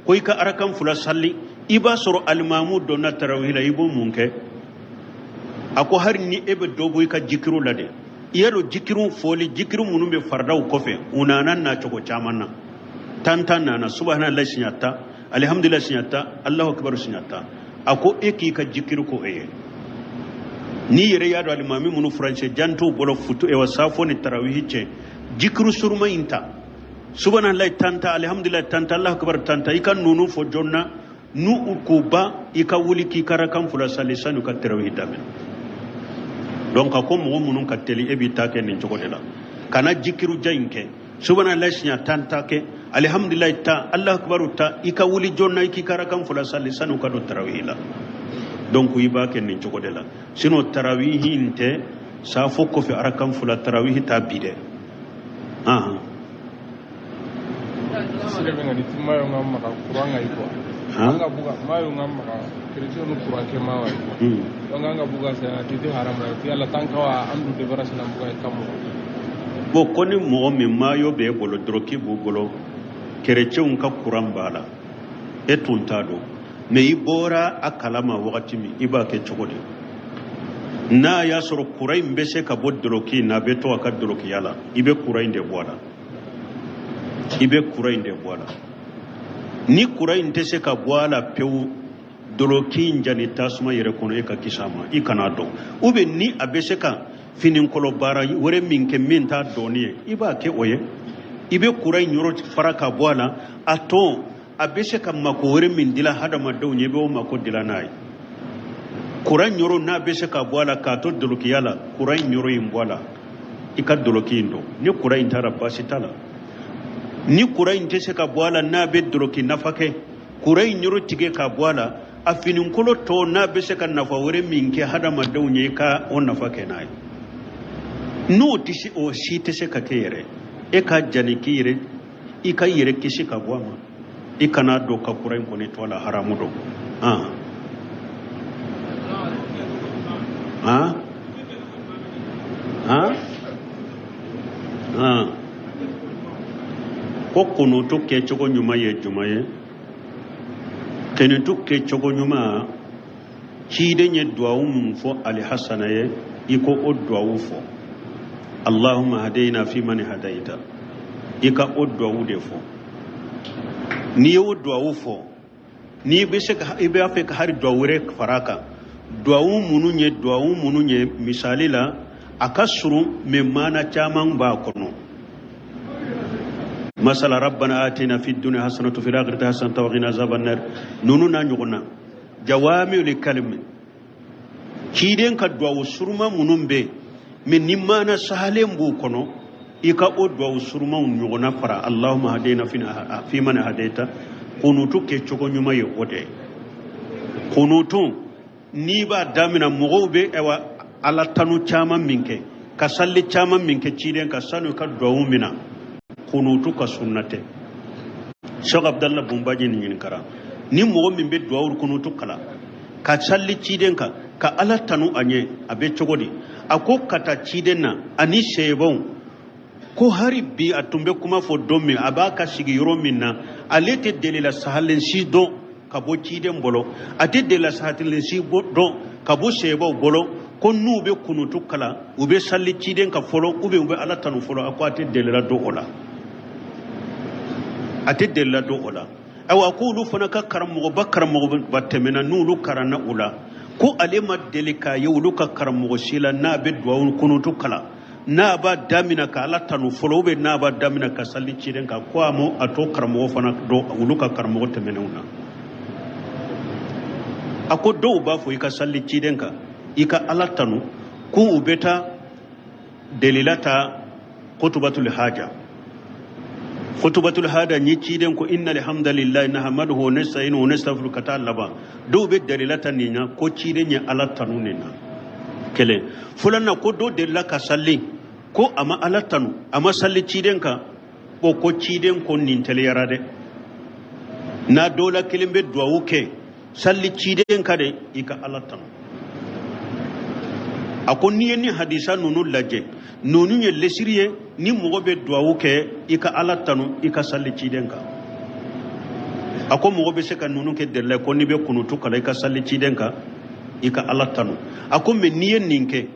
ko i ka arakan fula salli, i b'a sɔrɔ alimamu donna tarawihi la, i b'o mun kɛ? A ko hali ni e bɛ dɔ bɔ i ka jikiriw la dɛ, i y'a dɔn jikiriw fɔli, jikiri minnu bɛ faridaw kɔfɛ, u nana nacogo caman na. Tan tan nana, subahanallahi siɲɛ 10, alihamdulilayi siɲɛ 10, alahu akibaru siɲɛ 10. A ko e k'i ka jikiri ko e ye, n'i yɛrɛ y'a dɔn alimami minnu furancɛ jan t'u bolo futu ɛwa safo ni tarawihi cɛ, jikiri suruma in ta, subahanallahi tan tan, alihamdulilayi tan tan, alahu akibaru tan tan, i ka nunu fɔ joona. N'u u k'o ban, i ka wuli k'i ka rakan fula sali sani u ka tarawihi daminɛ. Donc a ko mɔgɔ minnu ka teli, e b'i ta kɛ nin cogo de la. Kana jikiru jan in kɛ, subahanallahi siɲɛ 10 ta kɛ, alihamdulilayi tan, alahu akibaru tan, i ka wuli joona, i k'i ka rakan fula sali sani u ka don tarawihi la. Donc i b'a kɛ nin cogo de la. Sinon tarawihi in tɛ safo kɔfɛ arakan fula, tarawihi t'a bin dɛ. Ahan.
Sire bɛ nka ni ti mayo ka maga kuran ka quoi.
Han?
An ka buga mayo ka maga chrétien ni kuran kɛ ma wa quoi. Donc an ka buga sɛ a ti haram la ti ala tan ka wa an du débarrasse na buga ka mo.
Bon, ko ni mɔgɔ min mayo b'e bolo, dɔrɔki b'u bolo, kerecɛnw ka kuran b'a la, e tun t'a dɔn, mais i bɔra a kalama wagati min, i b'a kɛ cogo di? N'a y'a sɔrɔ kuran in bɛ se ka bɔ dɔrɔki in na, a bɛ to a ka dɔrɔkiya la, i bɛ kuran in de bɔ a la, i bɛ kuran in de bɔ a la. Ni kuran in tɛ se ka bɔ a la pewu, dɔrɔki in jani tasuma yɛrɛ kɔnɔ, e ka kisi a ma, i kan'a dɔn. Ou bien ni a bɛ se ka finikɔlɔ baara wɛrɛ min kɛ min t'a dɔnni ye, i b'a kɛ o ye. I bɛ kuran in yɔrɔ fara ka bɔ a la, a tɔ a bɛ se ka mako wɛrɛ min dila hadamadenw ye, i b'o mako dila n'a ye. Kuran yɔrɔ n'a bɛ se ka bɔ a la k'a to dolokiya la, kuran in yɔrɔ in bɔ a la, i ka doloki in don. Ni kuran in taara, baasi t'a la. Ni kuran in tɛ se ka bɔ a la, n'a bɛ doloki nafa kɛ, kuran in yɔrɔ tigɛ ka bɔ a la, a finikolo tɔ n'a bɛ se ka nafa wɛrɛ min kɛ hadamadenw ye, i ka o nafa kɛ n'a ye. N'o tɛ se, o si tɛ se ka kɛ yɛrɛ, e ka jani k'i yɛrɛ, i ka yɛrɛ kisi ka bɔ a ma, i kana don ka kuran in kɔni to a la, haramu don. Han han han han. Ko kunutu kɛcogo ɲuman ye jumɛn ye? Kunutu kɛcogo ɲuman, ciden ye duwawu min fɔ alihasana ye, i ko o duwawu fɔ, allahumma hadayna fi man hadayta, i ka o duwawu de fɔ. N'i y'o duwawu fɔ, n'i bɛ se ka, i b'a fɛ ka hali duwawu wɛrɛ fara a kan, duwawu minnu ye misali la, a ka surun mais maana caman b'a kɔnɔ. Masala rabbana atina fi dunya hasanatan fil akhirati hasanatan wa qina azaban nar, ninnu n'a ɲɔgɔn na, jawamiul kalimi, ciden ka duwawu suruma minnu bɛ yen, mais ni maana sahalen b'u kɔnɔ, i ka o duwawu surumaw ɲɔgɔnna fara allahumma hadayna fi man hadayta. Kunutu kɛ cogo ɲuman ye o de ye. Kunutu, n'i b'a damina, mɔgɔw bɛ ɛwa ala tanu caman min kɛ, ka salli caman min kɛ ciden ka sanu ka duwawu min na, kunutu ka sunna tɛ. Sheikh Abdallah Bumbaji nin ɲininkara, ni mɔgɔ min bɛ duwawu kunutu kalan ka salli ciden kan, ka ala tanu a ɲɛ, a bɛ cogo di? A ko ka taa ciden na ani seebaw ko hari bi a tun bɛ kuma fɔ don min, a b'a ka sigi yɔrɔ min na, ale tɛ delila sahalen si dɔn. ka bɔ ciden bolo, a tɛ delila sahatilen si dɔn ka bɔ sebaw bolo ko n'u bɛ kunutu kalan, u bɛ sali ciden kan fɔlɔ ou bien u bɛ Ala tanu fɔlɔ. A ko a tɛ delila dɔn o la, a tɛ delila dɔn o la. Ayiwa, ko olu fana ka karamɔgɔba karamɔgɔba tɛmɛna, n'olu karanna u la, ko ale ma deli k'a ye olu ka karamɔgɔ si la n'a bɛ duwawu kunutu kalan, n'a b'a damina ka Ala tanu fɔlɔ ou bien n'a b'a damina ka sali ciden kan, ko a ma a to karamɔgɔ fana dɔn olu ka karamɔgɔ tɛmɛnenw na. A ko dɔw b'a fɔ i ka sali ciden kan, i ka Ala tanu, ko u bɛ taa delila ta kutubatul haja. Kutubatul haja ni ciden ko inna alhamdulillahi nahmaduhu wa nasta'inuhu wa nastaghfiruhu ka taa laban, dɔw bɛ delila ta nin na ko ciden ye Ala tanu nin na. Kelen filanan, ko dɔ delila ka sali ko a ma Ala tanu, a ma sali ciden kan, ko ciden ko nin teliyara dɛ, n'a dɔ la kelen bɛ duwawu kɛ sali ciden kan de, i ka Ala tanu. A ko n'i ye ni hadisa ninnu lajɛ, ninnu ye lesiri ye ni mɔgɔ bɛ duwawu kɛ, i ka Ala tanu, i ka sali ciden kan. A ko mɔgɔ bɛ se ka ninnu kɛ delila ko n'i bɛ kunutu kalan, i ka sali ciden kan, i ka Ala tanu. A ko mɛ n'i ye nin kɛ,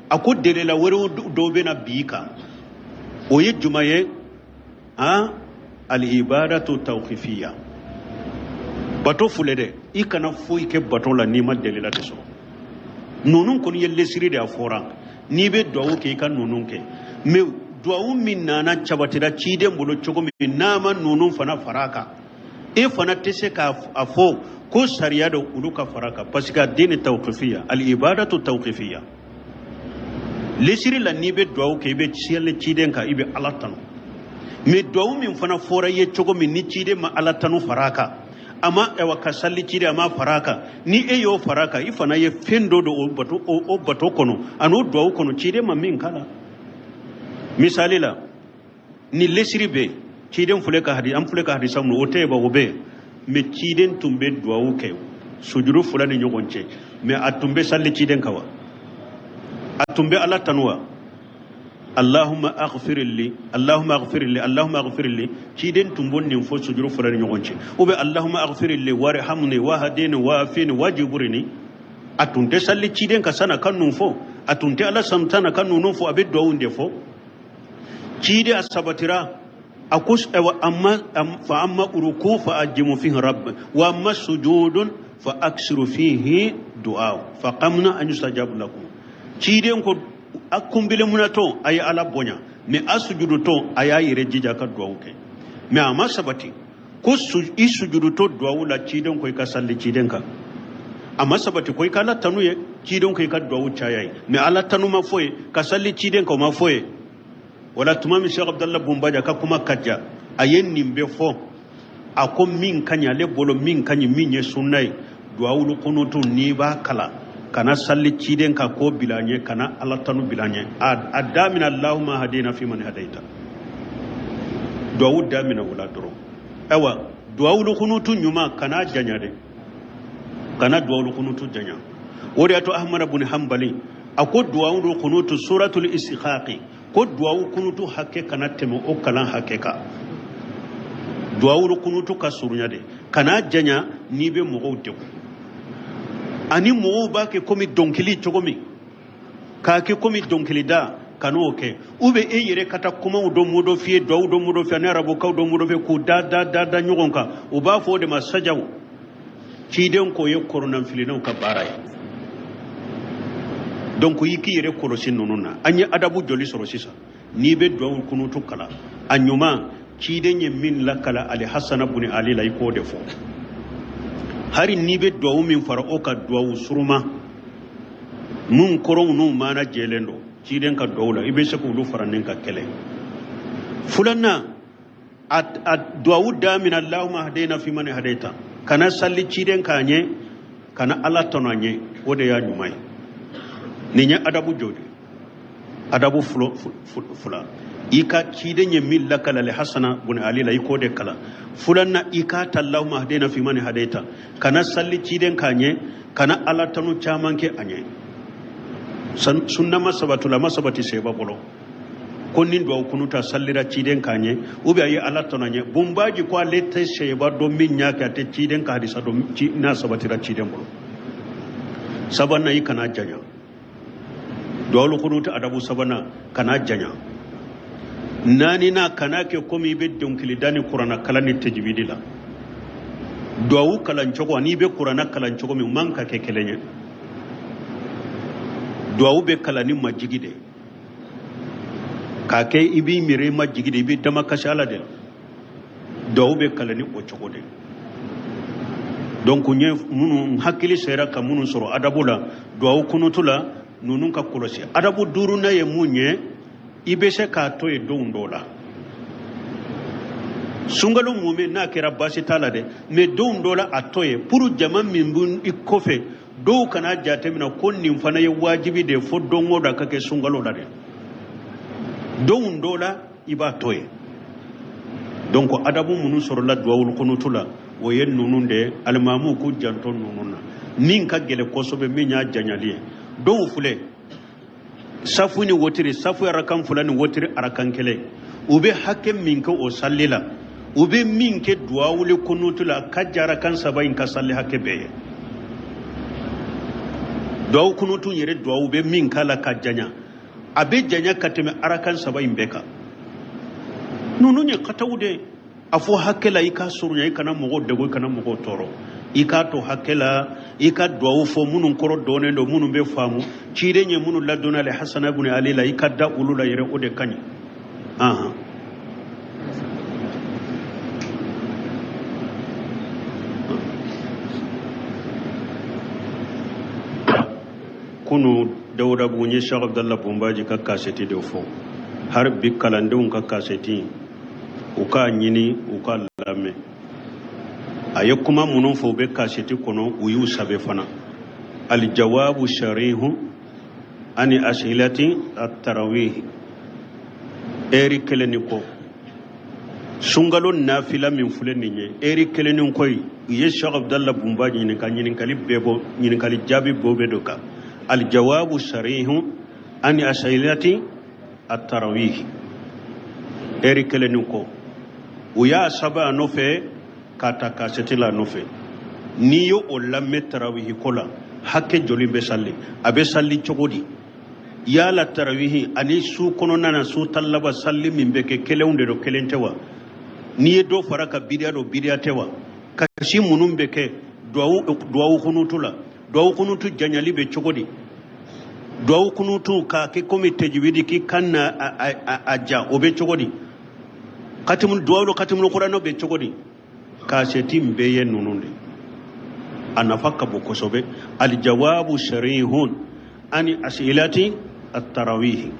a ko delila wɛrɛw dɔw bɛ na bi i kan. O ye jumɛn ye? Al-ibadatu tawqifiyya, bato filɛ dɛ, i kana foyi kɛ bato la n'i ma delila de sɔrɔ. Ninnu kɔni ye lesiri de, a fɔra n'i bɛ duwawu kɛ, i ka ninnu kɛ. Mɛ duwawu min nana cabatira ciden bolo cogo min, n'a ma ninnu fana fara a kan, e fana tɛ se k'a fɔ ko sariya don olu ka fara a kan, parce que a den tawqifiyya, al-ibadatu tawqifiyya. Lesiri la, n'i bɛ duwawu kɛ, i bɛ sali ciden kan, i bɛ Ala tanu. Mɛ duwawu min fana fɔra i ye cogo min, ni ciden ma Ala tanu fara a kan, a ma ɛwa ka sali ciden, a ma fara a kan, ni e y'o fara a kan, i fana ye fɛn dɔ don o bato, o bato kɔnɔ ani o duwawu kɔnɔ, ciden ma min k'a la. Misali la, ni lesiri bɛ ciden filɛ ka hadi, an filɛ ka hadisa mun, o tɛ yen ba, o bɛ yen. Mɛ ciden tun bɛ duwawu kɛ sujuru fila ni ɲɔgɔn cɛ, mɛ a tun bɛ sali ciden kan wa? A tun bɛ Ala tanu wa? Allahumma aghfir li, Allahumma aghfir li, Allahumma aghfir li, ciden tun b'o nin fɔ sujuru fila ni ɲɔgɔn cɛ. Ou bien Allahumma aghfir li warhamni wahdini wafini wajburni. A tun tɛ sali ciden ka sana ka nun fɔ, a tun tɛ Ala santana ka nunu fɔ, a bɛ duwawu de fɔ. Ciden a sabatira, a ko amma fa amma uruku fa ajimu fihi rabb wa amma sujudun fa aksiru fihi du'a fa qamna an yustajabu lakum. Ciden ko a kunbele munatɔ, a ye Ala bonya, mɛ a sujudutɔ, a y'a yɛrɛ jija ka duwawu kɛ. Mɛ a ma sabati ko i sujudutɔ duwawu la, ciden ko i ka sali ciden kan. A ma sabati ko i ka Ala tanu ye, ciden ko i ka duwawu caya ye. Mɛ Ala tanu ma fɔ ye, ka sali ciden kan o ma fɔ ye. Wala tuma min Cheikh Abdallah Bumbaja ka kuma ka ja, a ye nin bɛɛ fɔ. A ko min ka ɲi ale bolo, min ka ɲi, min ye sunna ye, duwawulu kunutu n'i b'a kalan, kana sali ciden ka ko bila ɲɛ, kana Ala tanu bila ɲɛ. A damina Allahumma hadina fi man hadaita, duwawu damina o la dɔrɔn. Ayiwa, duwawulu kunutu ɲuman, kana janya dɛ, kana duwawulu kunutu janya. O de y'a to Ahmad bin Hanbali a ko duwawulu kunutu suratul istikhaqi, ko duwawu kunutu hakɛ kana tɛmɛ o kalan hakɛ kan. Duwawulu kunutu ka surunya de, kana janya n'i bɛ mɔgɔw degun, ani mɔgɔw b'a kɛ komi dɔnkili cogo min, k'a kɛ komi dɔnkilida, kan'o kɛ. U bɛ e yɛrɛ ka taa kumaw dɔ modifier, duwawu dɔ modifier, ani arabukaw dɔ modifier k'u da da da da ɲɔgɔn kan, u b'a fɔ o de ma sajaw. Ciden k'o ye kɔrɔnanfilennaw ka baara ye. Donc i k'i yɛrɛ kɔlɔsi ninnu na. An ye adabu joli sɔrɔ sisan? N'i bɛ duwawu kunutu kalan, a ɲuman, ciden ye min lakala Ali Hasana buni Ali la, i k'o de fɔ. Hari n'i bɛ duwawu min fara o ka, duwawu suruma mun kɔrɔw n'u maana jɛlen don ciden ka duwawu la, i bɛ se k'olu fara nin ka kɛlɛ. Filanan, a duwawu damina Allahumma hadina fi man hadaita, kana sali ciden k'a ɲɛ, kana Ala tanu a ɲɛ, o de y'a ɲuman ye. Nin ye adabu jɔ de, adabu fila. I ka ciden ye min lakala Ali Hasana bun Ali la, i k'o de kalan. Filanan, i k'a ta Allahumma hadina fi man hadaita, kana sali ciden k'a ɲɛ, kana Ala tanu caman kɛ a ɲɛ. Sunna ma sabati la, ma sabati seba bolo. Ko ni duwawu kunuta sallira ciden kan ɲɛ ou bien a ye Ala tɔnɔ ɲɛ. Bunbaji ko ale tɛ sɛyɛba dɔn min y'a kɛ, a tɛ ciden ka hadisa dɔn n'a sabatira ciden bolo. Sabanan, i kana janya. Duwawul kunuta adabu sabanan, kana janya. Naaninan, kana kɛ komi i bɛ dɔnkilida ni kuranna kalan ni tajwidi la. Duwawu kalan cogo ani i bɛ kuranna kalan cogo min, man ka kɛ kelen ye. Duwawu bɛ kalan ni majigi de ye, k'a kɛ i b'i miiri i majigi de, i b'i damakasi Ala de la. Duwawu bɛ kalan ni o cogo de. Donc n ye minnu hakili sera ka minnu sɔrɔ adabu la, duwawu kunutu la, ninnu ka kɔlɔsi. Adabu duurunan ye mun ye? I bɛ se k'a to yen don dɔ la. Sunkalo mumɛ n'a kɛra baasi t'a la dɛ, mais don dɔ la a to yen pour jama min bɛ i kɔfɛ, dɔw kana jateminɛ ko nin fana ye wajibi de ye fo don o don a ka kɛ sunkalo la dɛ. Don dɔ la i b'a to yen. Donc adabu minnu sɔrɔla duwawul kunutu la, o ye ninnu de ye. Alimamuw k'u janto ninnu na. Min ka gɛlɛn kosɛbɛ, min y'a janyali ye, dɔw filɛ safu ni wotiri, safu arakan fila ni wotiri arakan kelen, u bɛ hakɛ min kɛ o salli la, u bɛ min kɛ duwawuli kunutu la, ka jan arakan saba in ka salli hakɛ bɛɛ ye. Duwawu kunutu yɛrɛ, duwawu bɛ min k'a la ka janya, a bɛ janya ka tɛmɛ arakan saba in bɛɛ kan. Ninnu ye kataw de ye. A fɔ hakɛ la, i k'a surunya, i kana mɔgɔw degun, i kana mɔgɔw tɔɔrɔ, i k'a to hakɛ la, i ka duwawu fɔ minnu kɔrɔ dɔnnen don, minnu bɛ faamu, ciden ye minnu ladɔnniya ale Hasana ibn Ali la, i ka da olu la yɛrɛ, o de ka ɲi. Ahan. Kunu Dawudabugu, n ye Cheikh Abdallah Bunbaji ka kasɛti de fɔ. Hali bi kalandenw ka kasɛti, u k'a ɲini, u k'a lamɛn. A ye kuma minnu fɔ, u bɛ kasɛti kɔnɔ, u y'u sɛbɛn fana. Alijawabu sharihu ani asilati atarawih, ɛri kelen ni kɔ. Sunkalo nafila min filɛ nin ye, ɛri kelen ni kɔ ye, u ye Cheikh Abdallah Bunbaji ɲininka, ɲininkali bɛɛ bɔ, ɲininkali jaabi bɔ bɛ don kan. Alijawabu sharihu ani asilati atarawih, ɛri kelen ni kɔ. U y'a sɛbɛn a nɔfɛ k'a ta kasɛti la a nɔfɛ. N'i ye o lamɛn tarawihi ko la, hakɛ joli bɛ sali, a bɛ sali cogo di? Yala tarawihi ani su kɔnɔna na, su tan laban sali min bɛ kɛ, kelenw de don, kelen tɛ wa? N'i ye dɔ fara ka bidiya don, bidiya tɛ wa? Kasi minnu bɛ kɛ duwawu kunutu la, duwawu kunutu janyali bɛ cogo di? Duwawu kunutu k'a kɛ komi tajwidi, k'i kan na a ja, o bɛ cogo di? Katimu duwawu katimulu kuranɛ bɛ cogo di? Kasɛti in bɛɛ ye ninnu de, a nafa ka bon kosɛbɛ. Alijawabu sharihun ani asilati atarawih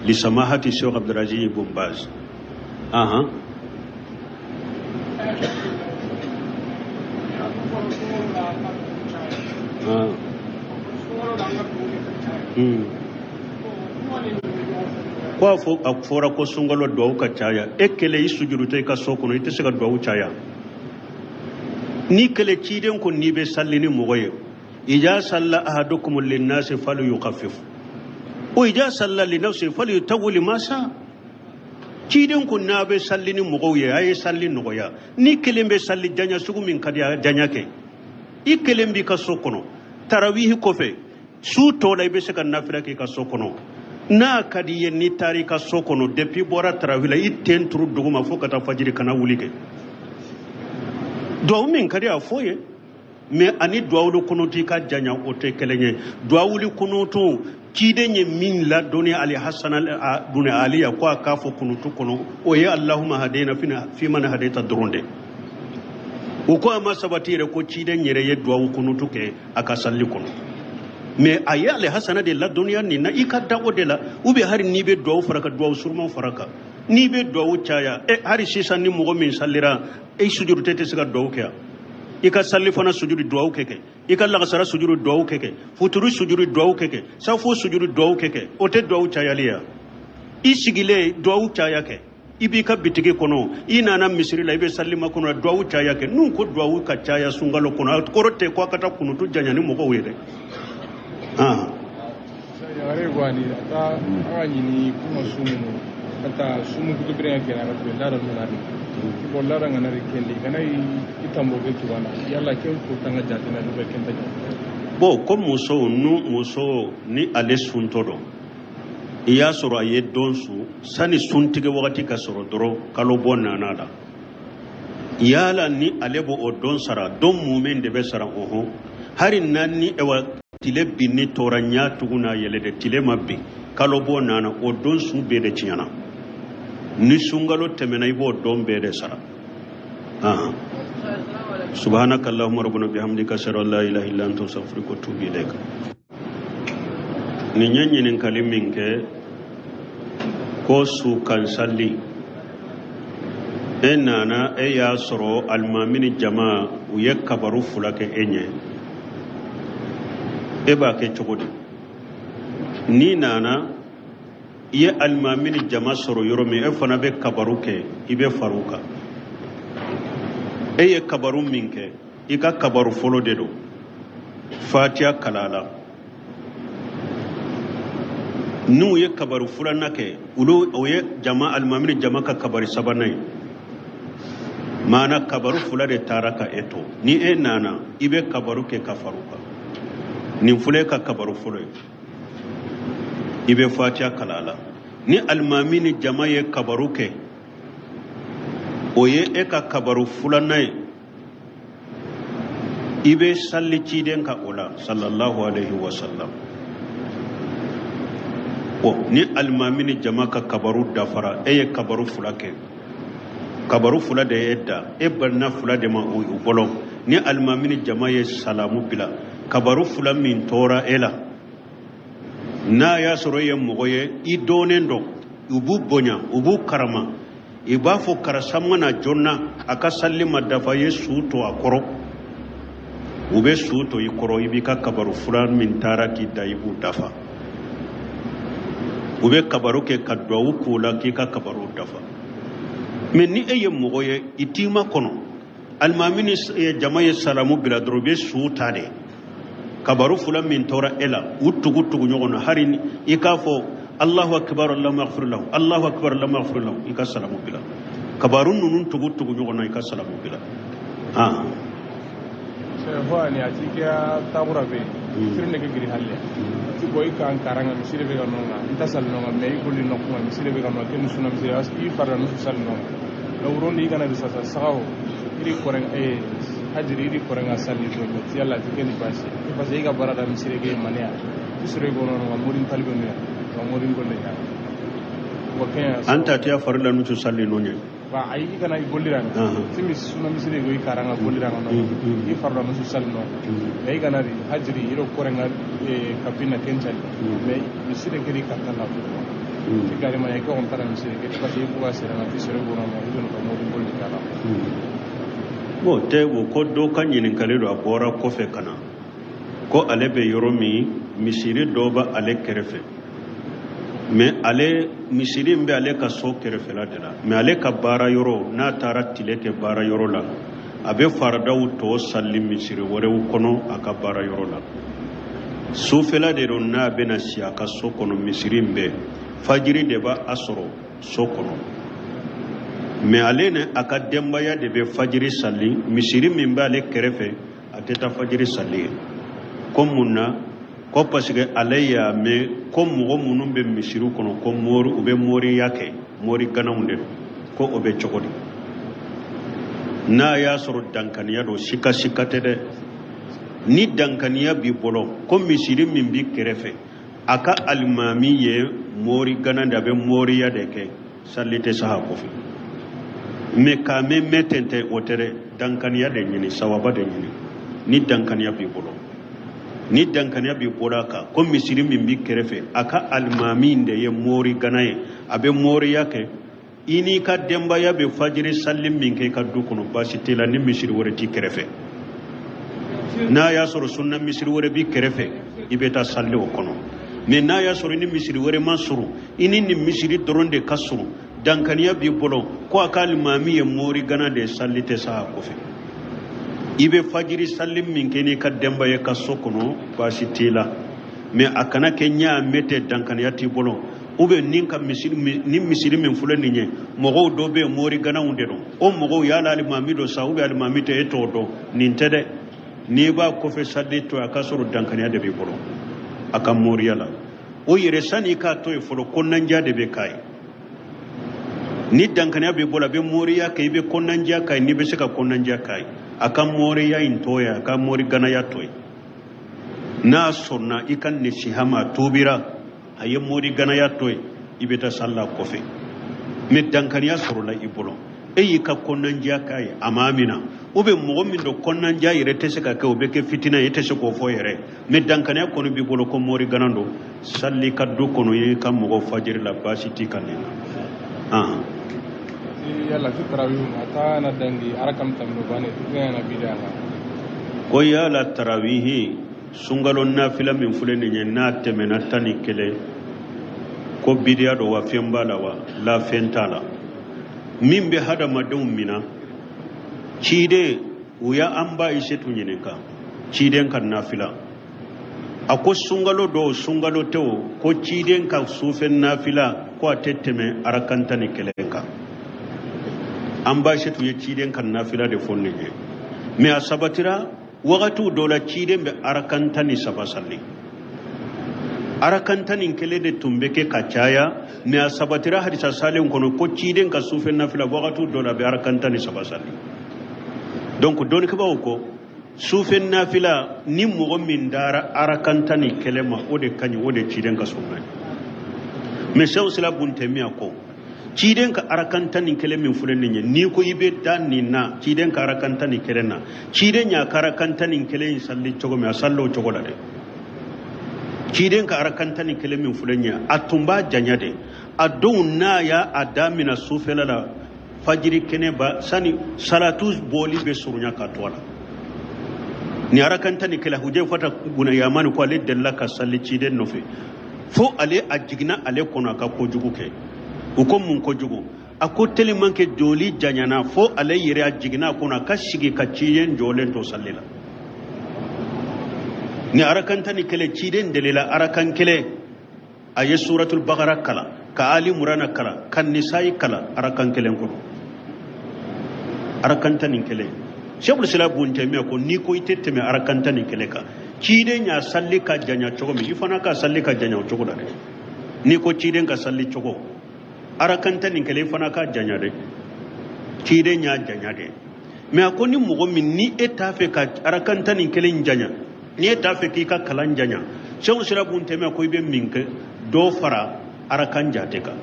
li samahati Sheikh Abdulaziz ibn Baz. Ahan. Ah. Ko a fɔ, a fɔra ko sunkalo duwawu ka caya. E kelen i sujurutɔ i ka so kɔnɔ, i tɛ se ka duwawu caya. N'i kelen, ciden ko n'i bɛ sali ni mɔgɔ ye, ija salla ahadukum linnasi falyukhaffif wa ija salla linafsi falyutawwil ma sha. Ciden ko n'a bɛ sali ni mɔgɔw ye, a ye sali nɔgɔya. N'i kelen bɛ sali janya sugu min ka di, a janya kɛ. I kelen b'i ka so kɔnɔ, tarawihi kɔfɛ, su tɔ la, i bɛ se ka nafila k'i ka so kɔnɔ. N'a ka di i ye, n'i taara i ka so kɔnɔ, depuis i bɔra tarawihi la, i ten turu duguma fo ka taa fajiri, kana wuli kɛ. Duwawu min ka di, a fɔ ye, mais ani duwawuli kunutu i ka janya, o tɛ kelen ye. Duwawuli kunutu, ciden ye min ladɔnni Ali Hasana bun Ali ya ko a k'a fɔ kunutu kɔnɔ, o ye Allahumma hadina fiman hadaita dɔrɔn de. O ko a ma sabati yɛrɛ ko ciden yɛrɛ ye duwawu kunutu kɛ a ka sali kɔnɔ, mais a ye Ale Hasana de ladɔnniya nin na, i ka da o de la. Ou bien hali n'i bɛ duwawu fara kan, duwawu suruman fara kan, n'i bɛ duwawu caya. E hali sisan, ni mɔgɔ min salira, e sujurutɔ tɛ se ka duwawu kɛ yan? I ka salifana sujuru duwawu kɛ, i ka lagasara sujuru duwawu kɛ, futuru sujuru duwawu kɛ, safo sujuru duwawu kɛ, o tɛ duwawu cayali ya? I sigilen duwawu caya kɛ, i b'i ka bitigi kɔnɔ, i nana misiri la, i bɛ salima kɔnɔ, duwawu caya kɛ. N'u ko duwawu ka caya sunkalo kɔnɔ, a kɔrɔ tɛ ko a ka taa kunutu janya ni mɔgɔw ye dɛ.
Ɲagare ko ani a ta an ka ɲini kuma su minnu ka taa sumu kutubere ka gɛlɛya ka tɛmɛ laada ninnu kan de. Bon, laada kana de kɛli kana i tanbɔ kɛ tugana yala kɛ ko tan ka jate na bɛ kɛn ta jate.
Bon, ko muso nu muso ni ale suntɔ dɔn, i y'a sɔrɔ a ye don su sani suntigɛ wagati ka sɔrɔ dɔrɔn kalo bɔ nana la, yala ni ale b'o o don sara, don mumɛ de bɛ sara? Ɔhɔn, hari na ni ewa tile binni tora ɲa tugun n'a yɛlɛ de, tile ma bin, kalo bɔ nana, o don su bɛɛ de tiɲɛna. Ni sunkalo tɛmɛna, i b'o don bɛɛ de sara. Subhanaka allahumma rabbana bihamdika, ashhadu an la ilaha illa anta, astaghfiruka wa atubu ilaik. Nin ye ɲininkali min kɛ ko su kan sali, e nana e y'a sɔrɔ alimami ni jama u ye kabaru fila kɛ e ɲɛ, e b'a kɛ cogo di? N'i nana i ye alimami ni jama sɔrɔ yɔrɔ min, e fana bɛ kabaru kɛ, i bɛ far'u kan. E ye kabaru min kɛ, i ka kabaru fɔlɔ de don, fatiya kala la. N'u ye kabaru filanan kɛ, olu o ye jama alimami ni jama ka kabari sabanan ye. Maana kabaru fila de taara ka e to. Ni e nana, i bɛ kabaru kɛ ka far'u kan. Nin filɛ ka kabaru fɔlɔ ye, i bɛ fatiya kala la. Ni alimami ni jama ye kabaru kɛ, o ye e ka kabaru filanan ye, i bɛ sali ciden ka o la, sallallahu alaihi wa sallam. Bon, ni alimami ni jama ka kabaru dafara, e ye kabaru fila kɛ, kabaru fila de ye da, e balina fila de ma o bolo. Ni alimami ni jama ye salamu bila, kabaru fila min tora e la, n'a y'a sɔrɔ e ye mɔgɔ ye i dɔnnen dɔn, u b'u bonya, u b'u karama, i b'a fɔ karisa mana joona a ka sali ma dafa, ye su to a kɔrɔ, u bɛ su to i kɔrɔ, i b'i ka kabaru fila min taara k'i da, i b'u dafa. U bɛ kabaru kɛ ka duwawu k'o la k'i ka kabaru dafa. Mɛ ni e ye mɔgɔ ye i t'i ma kɔnɔ, alimami ni jama ye salamu bila dɔrɔn, u bɛ su ta de, kabaru fila min tora e la, u tugu tugu ɲɔgɔn na, hari ni i k'a fɔ allahu akbar allahumma ighfir lahu, allahu akbar allahumma ighfir lahu, i ka salamu bila, kabaru ninnu tugu tugu ɲɔgɔn na, i ka salamu bila.
Fo ani a ti kɛ tabura bɛ yen firin de kɛ giri hali ti bɔ i kan karanga misiri bɛ ka nɔ kan n ta sali nɔ kan mɛ i koli nɔ kuma misiri bɛ ka nɔ kɛ ni suna misiri i farila nusu sali nɔ kan mɛ wurundi i kana di sasa sagaw iri kɔrɛ ee hajiri iri kɔrɛ ka sali don mɛ ti yala ti kɛ ni baasi ye parce que i ka baara da misiri kɛ maniya ti sɔrɔ i kɔnɔ ka morin talibe nu ya ka morin golle ya wa kɛnya.
An ta tiya farila nutu salli no ɲɛ.
Ba ayi, i kana i golliranga timi suna misiri ko i karanga golliranga no i farla nusu sali no mɛ i kana di hajiri iro kɔrɛ kabina kencali mɛ misiri kiri kartala ti gari ma ko on tara misiri ke parce que i buga seranga ti sere gono no i dono ka morin golle kala.
Bon, tɛ o ko dɔ ka ɲininkali don, a bɔra kɔfɛ ka na ko ale bɛ yɔrɔ min, misiri dɔ bɛ ale kɛrɛfɛ, mɛ ale misiri in bɛ ale ka so kɛrɛfɛla de la, mɛ ale ka baara yɔrɔ, n'a taara tile kɛ baara yɔrɔ la, a bɛ faradaw tɔ sali misiri wɛrɛw kɔnɔ a ka baara yɔrɔ la. Sufɛla de don, n'a bɛna si a ka so kɔnɔ, misiri in bɛ fajiri de b'a sɔrɔ so kɔnɔ, mɛ ale ni a ka denbaya de bɛ fajiri sali misiri min b'ale kɛrɛfɛ, a tɛ taa fajiri sali ye. Ko mun na? Ko parce que ale y'a mɛn ko mɔgɔ minnu bɛ misiri kɔnɔ, ko mori, u bɛ moriya kɛ, mori ganaw de don. Ko o bɛ cogo di? N'a y'a sɔrɔ dankaniya don, sika sika tɛ dɛ. Ni dankaniya b'i bolo ko misiri min b'i kɛrɛfɛ, a ka alimami ye mori gana de, a bɛ moriya de kɛ, sali tɛ saha kɔfɛ. Mɛ k'a mɛn mɛn ten tɛ, o tɛ dɛ. Dankaniya de ɲini, sawaba de ɲini. Ni dankaniya b'i bolo, ni dankaniya b'i bolo a kan ko misiri min b'i kɛrɛfɛ, a ka alimami de ye mori gana ye, a bɛ moriya kɛ, i n'i ka denbaya bɛ fajiri sali min kɛ i ka du kɔnɔ, baasi t'i la ni misiri wɛrɛ t'i kɛrɛfɛ. N'a y'a sɔrɔ sunna misiri wɛrɛ b'i kɛrɛfɛ, i bɛ taa sali o kɔnɔ. Mɛ n'a y'a sɔrɔ ni misiri wɛrɛ ma sɔrɔ, i ni nin misiri dɔrɔn de ka surun, dankaniya b'i bolo ko a ka alimami ye mori gana de ye, sali tɛ sa a kɔfɛ. I bɛ fajiri sali min kɛ n'i ka denbaya ka so kɔnɔ, baasi t'i la. Mais a kana kɛ n y'a mɛn tɛ, dankaniya t'i bolo, ou bien ni ka misiri, ni misiri min filɛ nin ye, mɔgɔw dɔ bɛ yen, moriganaw de don, o mɔgɔw yala alimami don sa ou bien alimami tɛ, e t'o dɔn. Nin tɛ dɛ. N'i b'a kɔfɛ sali to, a ka sɔrɔ dankaniya de b'i bolo a ka moriya la. O yɛrɛ, sani k'a to yen fɔlɔ, kɔnɔnandiya de bɛ k'a ye. Ni dankaniya b'i bolo, a bɛ moriya kɛ, i bɛ kɔnɔnandiya k'a ye. N'i bɛ se ka kɔnɔnandiya k'a ye, a ka moriya in to yen, a ka moriganaya to yen. N'a sɔnna i ka nasiha ma, a tuubira, a ye moriganaya to yen, i bɛ taa sali la kɔfɛ. Mais dankaniya sɔrɔla i bolo, e y'i ka kɔnɔnandiya k'a ye, a m'a minɛ, ou bien mɔgɔ min don, kɔnɔnandiya yɛrɛ tɛ se ka kɛ, o bɛ kɛ fitina ye, e tɛ se k'o fɔ yɛrɛ. Mais dankaniya kɔni b'i bolo ko morigana don, sali ka du kɔnɔ, i ka mɔgɔ fajiri la, baasi t'i kan nin na.
Yala ti tarawih a ta na dangi arakam tamno bane ti na bida.
Ko yala tarawihi, sunkalo nafila min filɛ nin ye, n'a tɛmɛna 11, ko bidiya don wa, fɛn b'a la wa? La, fɛn t'a la. Min bɛ hadamadenw mina, ciden u y'an ba Ayisetu ɲininka ciden ka nafila. A ko sunkalo dɔw, sunkalo tɛ o, ko ciden ka sufɛ nafila, ko a tɛ tɛmɛ arakan 11 kan. An ba Ayisetu ye ciden ka nafila de fɔ nin ye. Mais a sabatira wagatiw dɔw la, ciden bɛ arakan 13 sali. Arakan 11 de tun bɛ kɛ ka caya. Mais a sabatira hadisa salen kɔnɔ ko ciden ka sufɛ nafila, wagatiw dɔw la, a bɛ arakan 13 sali. Donc dɔnnikɛbaaw ko sufɛ nafila, ni mɔgɔ min dara arakan 11 ma, o de ka ɲi, o de ciden ka sunna ye. Mais Sɛw Sila bun Tɛmiya ko ciden ka arakan 11 min filɛ nin ye, n'i ko i bɛ da nin na, ciden ka arakan 11 na, ciden y'a ka arakan 11 in sali cogo min, a sali o cogo la dɛ. Ciden ka arakan 11 min filɛ nin ye, a tun b'a janya de. A don n'a y'a a damina sufɛla la, fajiri kɛnɛ ba sani salatu bɔli bɛ surunya ka to a la. Ni arakan 11, Hujɛfata buna Yamani ko ale delila ka sali ciden nɔfɛ, fo ale a jiginna ale kɔnɔ a ka kojugu kɛ. U ko mun kojugu? A ko tellement que joli janyana, fo ale yɛrɛ a jiginna a kɔnɔ a ka sigi ka ciden jɔlen to sali la. Ni arakan 11, ciden delila arakan kelen, a ye suratul bakara kalan, ka Ali Murana kalan, ka Nisayi kalan arakan kelen kɔnɔ, arakan 11. Sɛkul Sila bun Tɛmiya ko n'i ko i tɛ tɛmɛ arakan 11 kan, ciden y'a sali ka janya cogo min, i fana ka sali ka janya o cogo la dɛ. N'i ko ciden ka sali cogo arakan 11, i fana ka janya dɛ. Ciden y'a janya dɛ. Mais a ko ni mɔgɔ min, ni e t'a fɛ ka arakan 11 janya, ni e t'a fɛ k'i ka kalan janya, Sɛku Sila bun Tɛmiya ko i bɛ min kɛ, dɔ fara arakan jate kan.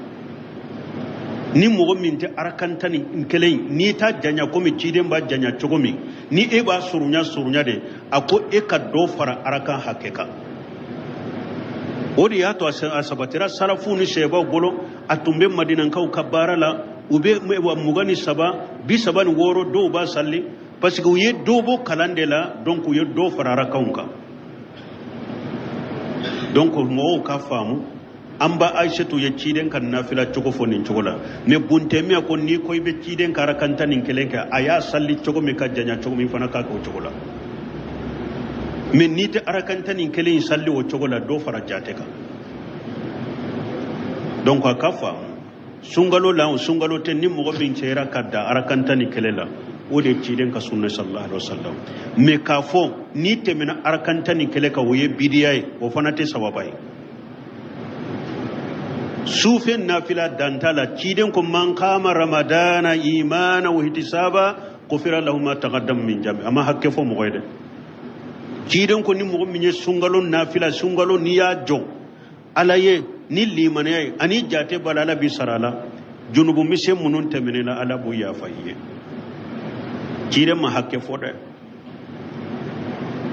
Ni mɔgɔ min tɛ arakan 11, n'i t'a janya komi ciden b'a janya cogo min, ni e b'a surunya surunya de, a ko e ka dɔ fara arakan hakɛ kan. O de y'a to a sabatira salafu ni sɛbaw bolo, a tun bɛ Madinakaw ka baara la, u bɛ 23, 36, dɔw b'a sali, parce que u ye dɔ bɔ kalan de la. Donc u ye dɔ fara arakanw kan. Donc mɔgɔw ka faamu, an ba Ayisetu ye ciden ka nafila cogo fɔ nin cogo la. Mais Buntɛmiya ko n'i ko i bɛ ciden ka arakan 11 kɛ, a y'a sali cogo min ka janya cogo min, fana k'a kɛ o cogo la. Mais n'i tɛ arakan 11 in sali o cogo la, dɔ fara jate kan. Donc a ka faamu, sunkalo la o, sunkalo tɛ, ni mɔgɔ min cɛra ka da arakan 11 la, o de ye ciden ka sunna sallallahu alaihi wasallam. Mais k'a fɔ n'i tɛmɛna arakan 11 kan, o ye bidiya ye, o fana tɛ sawaba ye. Sufɛ nafila danta la, ciden ko man kama ramadana imana wa ihtisaba gufira lahu ma taqaddama min jambi. A ma hakɛ fɔ mɔgɔ ye dɛ. Ciden ko ni mɔgɔ min ye sunkalo nafila, sunkalo n'i y'a jɔ Ala ye ni limaniya ye ani jate b'a la, Ala b'i sara la, junubu misɛn minnu tɛmɛnen la, Ala b'o yafa i ye. Ciden ma hakɛ fɔ dɛ.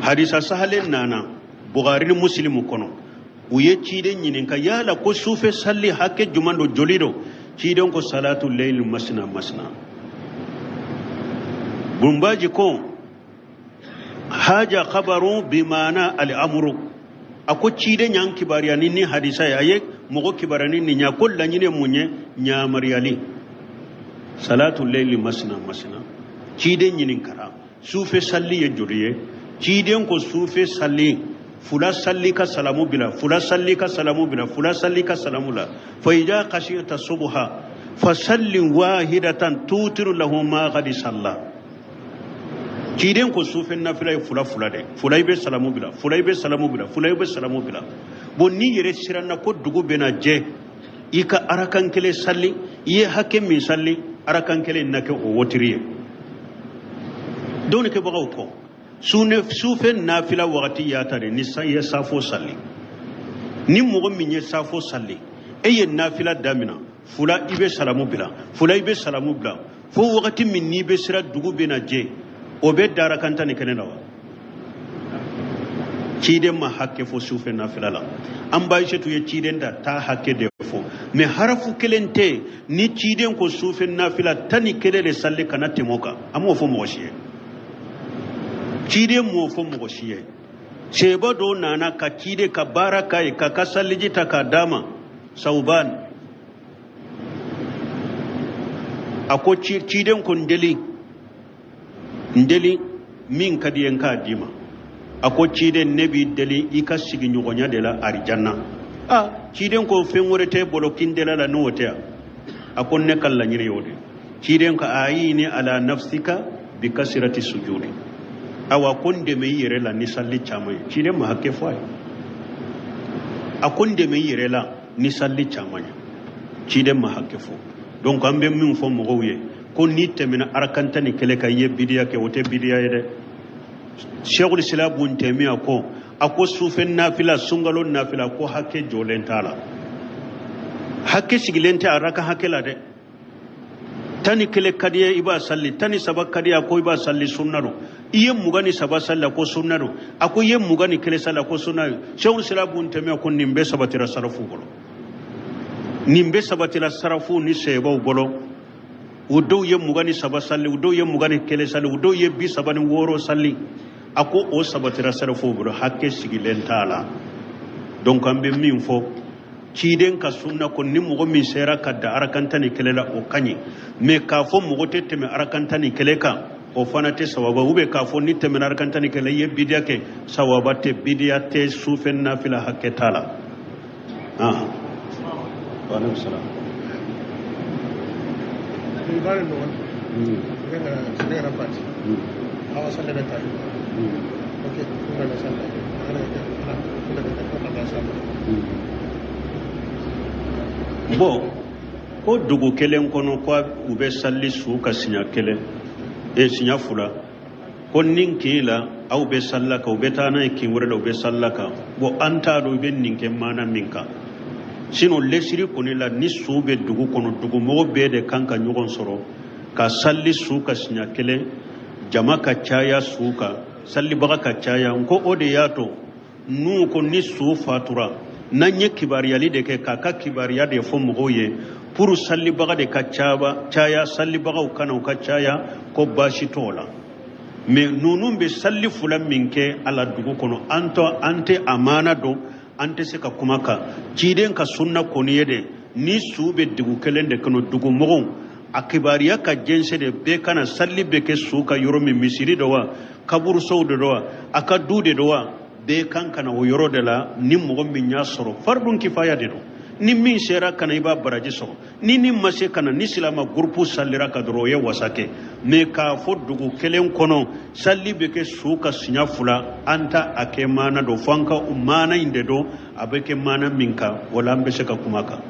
Hadisa sahalen nana Bukhari ni Muslimu kɔnɔ. U ye ciden ɲininka yala ko sufɛ sali hakɛ juman don, joli don? Ciden ko salatu leyli masina masina. Bunbaji ko haja khabaru bimana al-amru. A ko ciden y'an kibaruya ni hadisa ye, a ye mɔgɔ kibaruya ni nin ye, ko laɲini ye mun ye? Ɲamaruyali, salatu leyli masina masina. Ciden ɲininkara sufɛ sali ye joli ye? Ciden ko sufɛ sali Fula salli ka salamu bila, fula salli ka salamu bila, fula salli ka salamu la. Fa idha khashiyata subha fasalli wahidatan tutiru lahu ma qad salla. Ciden ko sufɛ nafila ye fula fula de, fula i bɛ salamu bila, fula i bɛ salamu bila, fula i bɛ salamu bila. Bon, n'i yɛrɛ siranna ko dugu bɛna jɛ, i ka arakan kelen salli. I ye hakɛ min salli, arakan kelen na kɛ o wotiri ye. Dɔnnikɛbagaw kɔ, sufɛ nafila wagati y'a ta de ni i ye safo salli. Ni mɔgɔ min ye safo salli, e ye nafila damina, fula i bɛ salamu bila, fula i bɛ salamu bila, fo wagati min n'i bɛ siran dugu bɛna jɛ, o bɛ da arakan 11 la wa? Ciden ma hakɛ fɔ sufɛ nafila la. An ba Aïssatou ye ciden da taa hakɛ de fɔ, mais harafu kelen tɛ ni ciden ko sufɛ nafila 11 de salli, kana tɛmɛ o kan. An m'o fɔ mɔgɔ si ye, ciden m'o fɔ mɔgɔ si ye. Seba dɔ nana ka ciden ka baara k'a ye, k'a ka saliji ta k'a d'a ma. Sauban a ko ciden ko n deli, n deli min ka di ye n k'a d'i ma. A ko ciden, ne b'i deli i ka sigiɲɔgɔnya de la arijanna. A ciden ko fɛn wɛrɛ t'e bolo kin dela la n'o tɛ yan? A ko ne ka laɲini y'o de. Ciden ko ayini ala nafsika bi kasirati sujudi. Awa, ko n dɛmɛ i yɛrɛ la ni salli caman ye. Ciden ma hakɛ fɔ a ye. A ko n dɛmɛ i yɛrɛ la ni salli caman ye. Ciden ma hakɛ fɔ. Donc an bɛ min fɔ mɔgɔw ye ko n'i tɛmɛna arakan 11 kan, i ye bidiya kɛ, o tɛ bidiya ye dɛ. Sɛkul Islam Bun Tɛmiya ko, a ko sufɛ nafila, sunkalo nafila, ko hakɛ jɔlen t'a la, hakɛ sigilen tɛ araka hakɛ la dɛ. 11 ka di ye, i b'a salli. 13 ka di ye, a ko i b'a salli, sunna don. I ye 23 salli, a ko sunna don. A ko i ye 21 salli, a ko sunna don. Sɛkul Islam Bun Tɛmiya ko nin bɛɛ sabatira sarafu bolo, nin bɛɛ sabatira sarafu ni sɛbaw bolo. O dɔw ye 23 salli, o dɔw ye 21 salli, o dɔw ye 36 salli. A ko o sabatira sarafu bolo, hakɛ sigilen t'a la. Donc an bɛ min fɔ ciden ka sunna ko ni mɔgɔ min sera ka da arakan 11 la, o ka ɲi. Mais k'a fɔ mɔgɔ tɛ tɛmɛ arakan 11 kan, o fana tɛ sawaba. Ou bien k'a fɔ ni tɛmɛna arakan 11 i ye bidiya kɛ, sawaba tɛ, bidiya tɛ, sufɛ nafila hakɛ t'a la. Wa alaikum salam. Bon, ko dugu kelen kɔnɔ ko u bɛ salli su ka siɲɛ kelen e siɲɛ fila, ko nin kin la aw bɛ salila kan, u bɛ taa n'a ye kin wɛrɛ la, u bɛ salila kan. Bon, an t'a dɔn i bɛ nin kɛ maana min kan. Sinon lesiri kɔni la, ni su bɛ dugu kɔnɔ, dugumɔgɔ bɛɛ de kan ka ɲɔgɔn sɔrɔ ka salli su ka siɲɛ kelen, jama ka caya su kan, sallibaga ka caya. N ko o de y'a to n'u ko ni su fatura, n'an ye kibaruyali de kɛ, k'a ka kibaruya de fɔ mɔgɔw ye pour sallibaga de ka caya, sallibagaw kana u ka caya, ko baasi t'o la. Mais ninnu bɛ salli fila min kɛ a la dugu kɔnɔ, an tɔ an tɛ a maana dɔn, an tɛ se ka kuma kan. Ciden ka sunna kɔni ye de, ni su bɛ dugu kelen de kɔnɔ, dugumɔgɔw a kibaruya ka jɛnsɛn de, bɛɛ kana salli bɛ kɛ su ka yɔrɔ min, misiri dɔ wa, kaburusow de dɔ wa, a ka du de dɔ wa, bɛɛ kan ka na o yɔrɔ de la. Ni mɔgɔ min y'a sɔrɔ, fardun kifaya de don. Ni min sera ka na, i b'a baraji sɔrɔ. Ni ma se ka na, ni silama gurupu sallira ka dɔrɔn, o ye wasa kɛ. Mais k'a fɔ dugu kelen kɔnɔ salli bɛ kɛ su ka siɲɛ fila, an ta a kɛ maana dɔn, fo an ka maana in de dɔn a bɛ kɛ maana min kan, wala an bɛ se ka kuma kan.